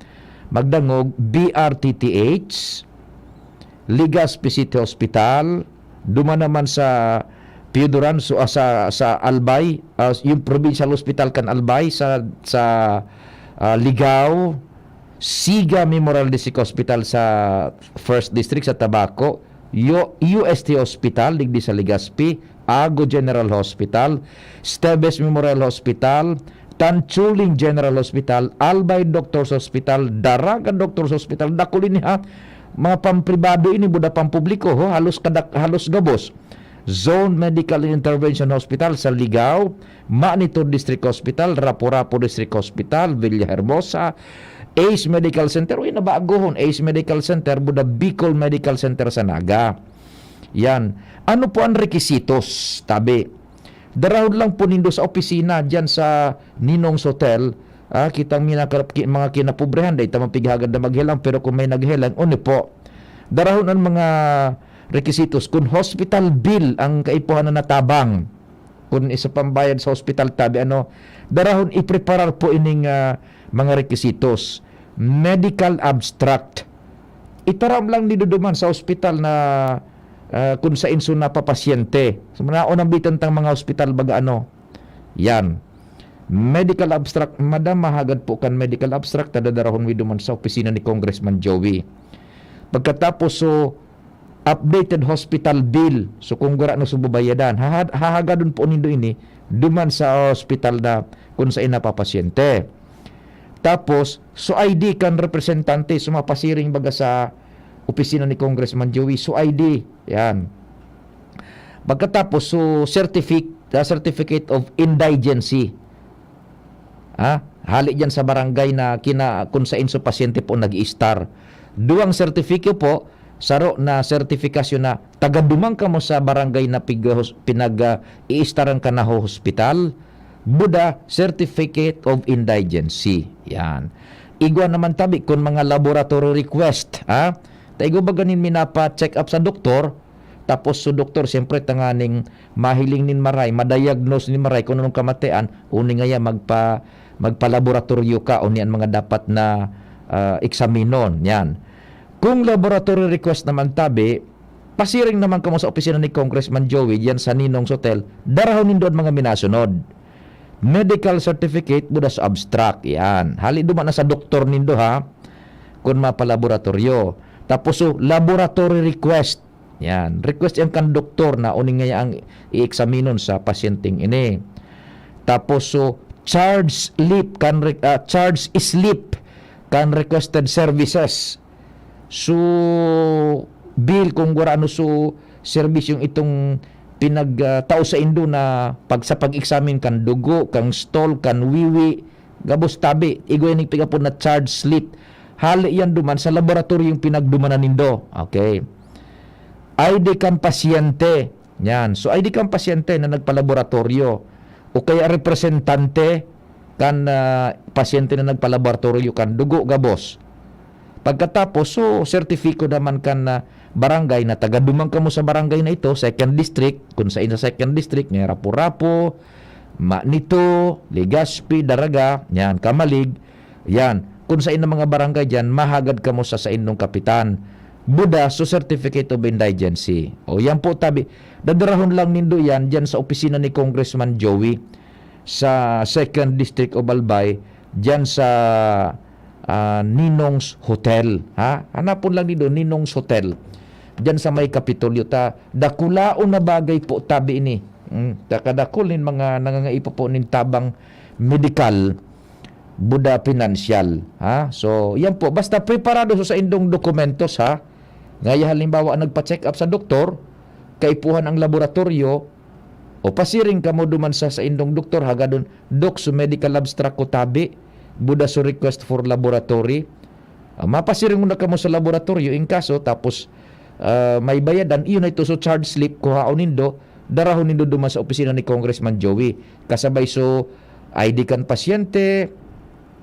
magdangog, B R T T H, Legazpi City Hospital, duman naman sa Pio Duran, so, ah, sa, sa Albay, ah, yung provincial hospital kan Albay sa, sa, ah, Ligao, Siga Memorial District Hospital sa First District sa Tabaco, Yo-, U S T Hospital digdi sa Legazpi, Ago General Hospital, Esteves Memorial Hospital, Tanchuling General Hospital, Albay Doctors Hospital, Daraga Doctors Hospital, dakul ini ha, mga pampribado ini, buda pampubliko, ho, halos kadak-, halos gabos. Zone Medical Intervention Hospital sa Ligao, Manitor District Hospital, Rapu-Rapu District Hospital, Villahermosa, Ace Medical Center, uy, nabagohon, Ace Medical Center, buda Bicol Medical Center sa Naga. Yan. Ano po ang requisitos? Tabi, darahon lang po nindo sa opisina diyan sa Ninong's Hotel. Ah, kitang minakar-, ki-, mga kinapobrehan, dahil tamang pighagad na maghelang, pero kung may naghelang, uni po. Darahon ang mga requisitos. Kung hospital bill ang kaipuhan na natabang, kung isa pambayad sa hospital, tabi ano, darahon ipreparar po ining, ah, mga requisitos. Medical abstract. Itaram lang nindo duman sa ospital na, ah, kung sain so napapasyente. Sa mga unang bitan tang mga ospital, baga ano, yan. Medical abstract, madam, mahagad po kan medical abstract, tadadarahon mi duman sa opisina ni Congressman Joey. Pagkatapos, so, updated hospital bill. So, kung gurano so babayadan, hahad-, hahagadon po nindo ini duman sa ospital na kung sain napapasyente. Tapos, so I D kan representante, so mapasiring baga sa opisina ni Congressman Joey, so I D, yan. Pagkatapos, so certific-, ah, certificate of indigency. Ha? Hali diyan sa barangay na kina-, kung sain so pasyente po nag-i-star. Duwang sertifikyo po, saro na sertifikasyon na taga duman kamo sa barangay na pig-, pinag, ah, i-staran ka na ho hospital, buda Certificate of Indigency. Yan. Igwa naman tabi kun mga laboratory request, ha? Ta igwa ba ganin minapa-check up sa doktor, tapos so doktor, siyempre, tanganing mahiling nin maray, ma-diagnose nin maray kung anong kamatian, uni ngaya magpa-, magpa-laboratoryo ka, uni an mga dapat na, ah, eksaminon. Yan. Kung laboratory request naman tabi, pasiring naman kamo sa opisina ni Congressman Joey diyan sa Ninong's Hotel, darahon nindo an mga minasunod. Medical certificate, buda sa abstract, yan. Hali duman na sa doktor nindo, ha, kun mapalaboratoryo. Tapos, so, laboratory request, yan. Request yan kan doktor na uni ngaya ang i-eksaminon sa pasyenteng ini. Tapos, so, charge slip kan re-, ah, charge slip kan requested services. So, bill kung gurano so serbisyong itong pinag, ah, tao saindo na pag, sa pag-examine kan dugo, kan stool, kan wiwi, gabos tabi, igwa ning pigapod na charge slip. Hali yan duman sa laboratoryong pinagdumanan nindo. Okay. I D kan pasyente. Yan. So, I D kan pasyente na nagpalaboratoryo o kaya representante kan, ah, pasyente na nagpalaboratoryo kan dugo, gabos. Pagkatapos, so, sertipiko naman kan, ah, barangay na taga duman kamo sa barangay na ito, second district, kung sa, sa second district, may Rapu-Rapu, Manito, Legazpi, Daraga, yan, Camalig, yan. Kung sa inyong mga barangay dyan, mahagad kamo sa saindong kapitan. Buda, so certificate of indigency. O yan po, tabi, dadarahon lang nindo yan dyan sa opisina ni Congressman Joey sa second district of Albay, dyan sa, ah, Ninong's Hotel. Ha? Hanapon lang nindo, Ninong's Hotel. Dyan sa may Kapitolyo ta, dakulaon na bagay po tabi ini. Mm, takadakul nin mga nangangaipo po nin tabang medikal, buda pinansyal. Ha? So, yan po. Basta preparado sa saindong dokumentos, ha? Ngaya halimbawa, nagpa-check up sa doktor, kaipuhan ang laboratoryo, o pasiring kamo duman sa saindong doktor, hagadon, "Dok, so medical abstract ko tabi, buda so request for laboratory." Ah, mapasiring muna kamo sa laboratoryo, in kaso, tapos, ah, may bayadan, iyon na ito, so charge slip, kuhaon nindo, darahon nindo duman sa opisina ni Congressman Joey. Kasabay so I D kan pasyente,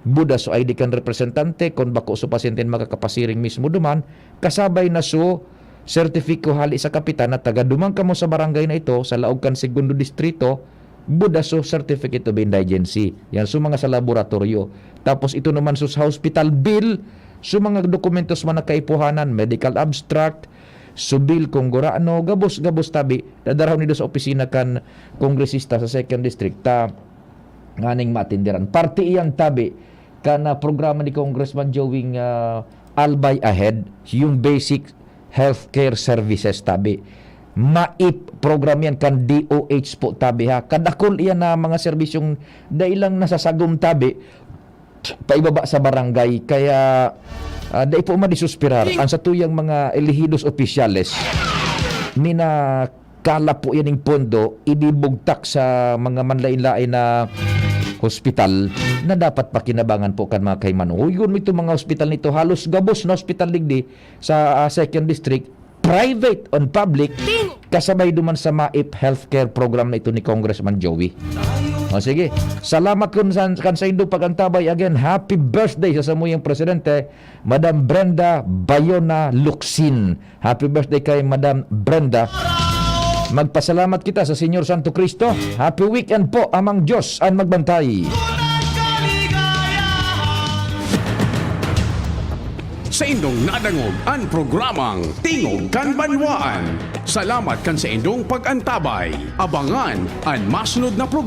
buda so I D kan representante, kung bako so pasyente makakapasiring mismo duman, kasabay na so sertipiko hali sa kapitan na taga duman kamo sa barangay na ito, sa laog kan segundo distrito, buda so certificate of indigency. Yan, so mga sa laboratoryo. Tapos ito naman so sa hospital bill, so mga dokumentos man na kaipuhanan, medical abstract, so bill kung gurano, gabos, gabos tabi, dadarahon nindo sa opisina kan kongresista sa second district. Ta, nganing matindiran. Parte iyan tabi, kan, ah, programa ni Congressman Joey, ah, Albay Ahead, yung basic healthcare services tabi. MAIP program yan kan D O H po tabi ha. Kadakol iyan na mga serbisyong dai lang nasasagom tabi paibaba sa barangay. Kaya, ah, dai po madisuspirar ang satuyang mga elehidos opisyales. Minakala po yan yung pondo, ibibugtak sa mga manlain-lain na hospital na dapat pakinabangan po kan mga kaimanuhoy. Yun, itong mga hospital nito, halos gabos na hospital digdi sa, ah, second district, private on public, kasabay duman sa MAIP healthcare program na ito ni Congressman Joey. O sige, salamat kun sa, kan saindo pag-antabay. Again, happy birthday sa samuyang presidente, Madam Brenda Bayona Locsin. Happy birthday kay Madam Brenda. Magpasalamat kita sa Señor Santo Cristo. Happy weekend po, Amang Diyos an magbantay. Saindong nadangog an programang Tingog kan Banwaan. Salamat kan saindong pag-antabay. Abangan an masunod na programa.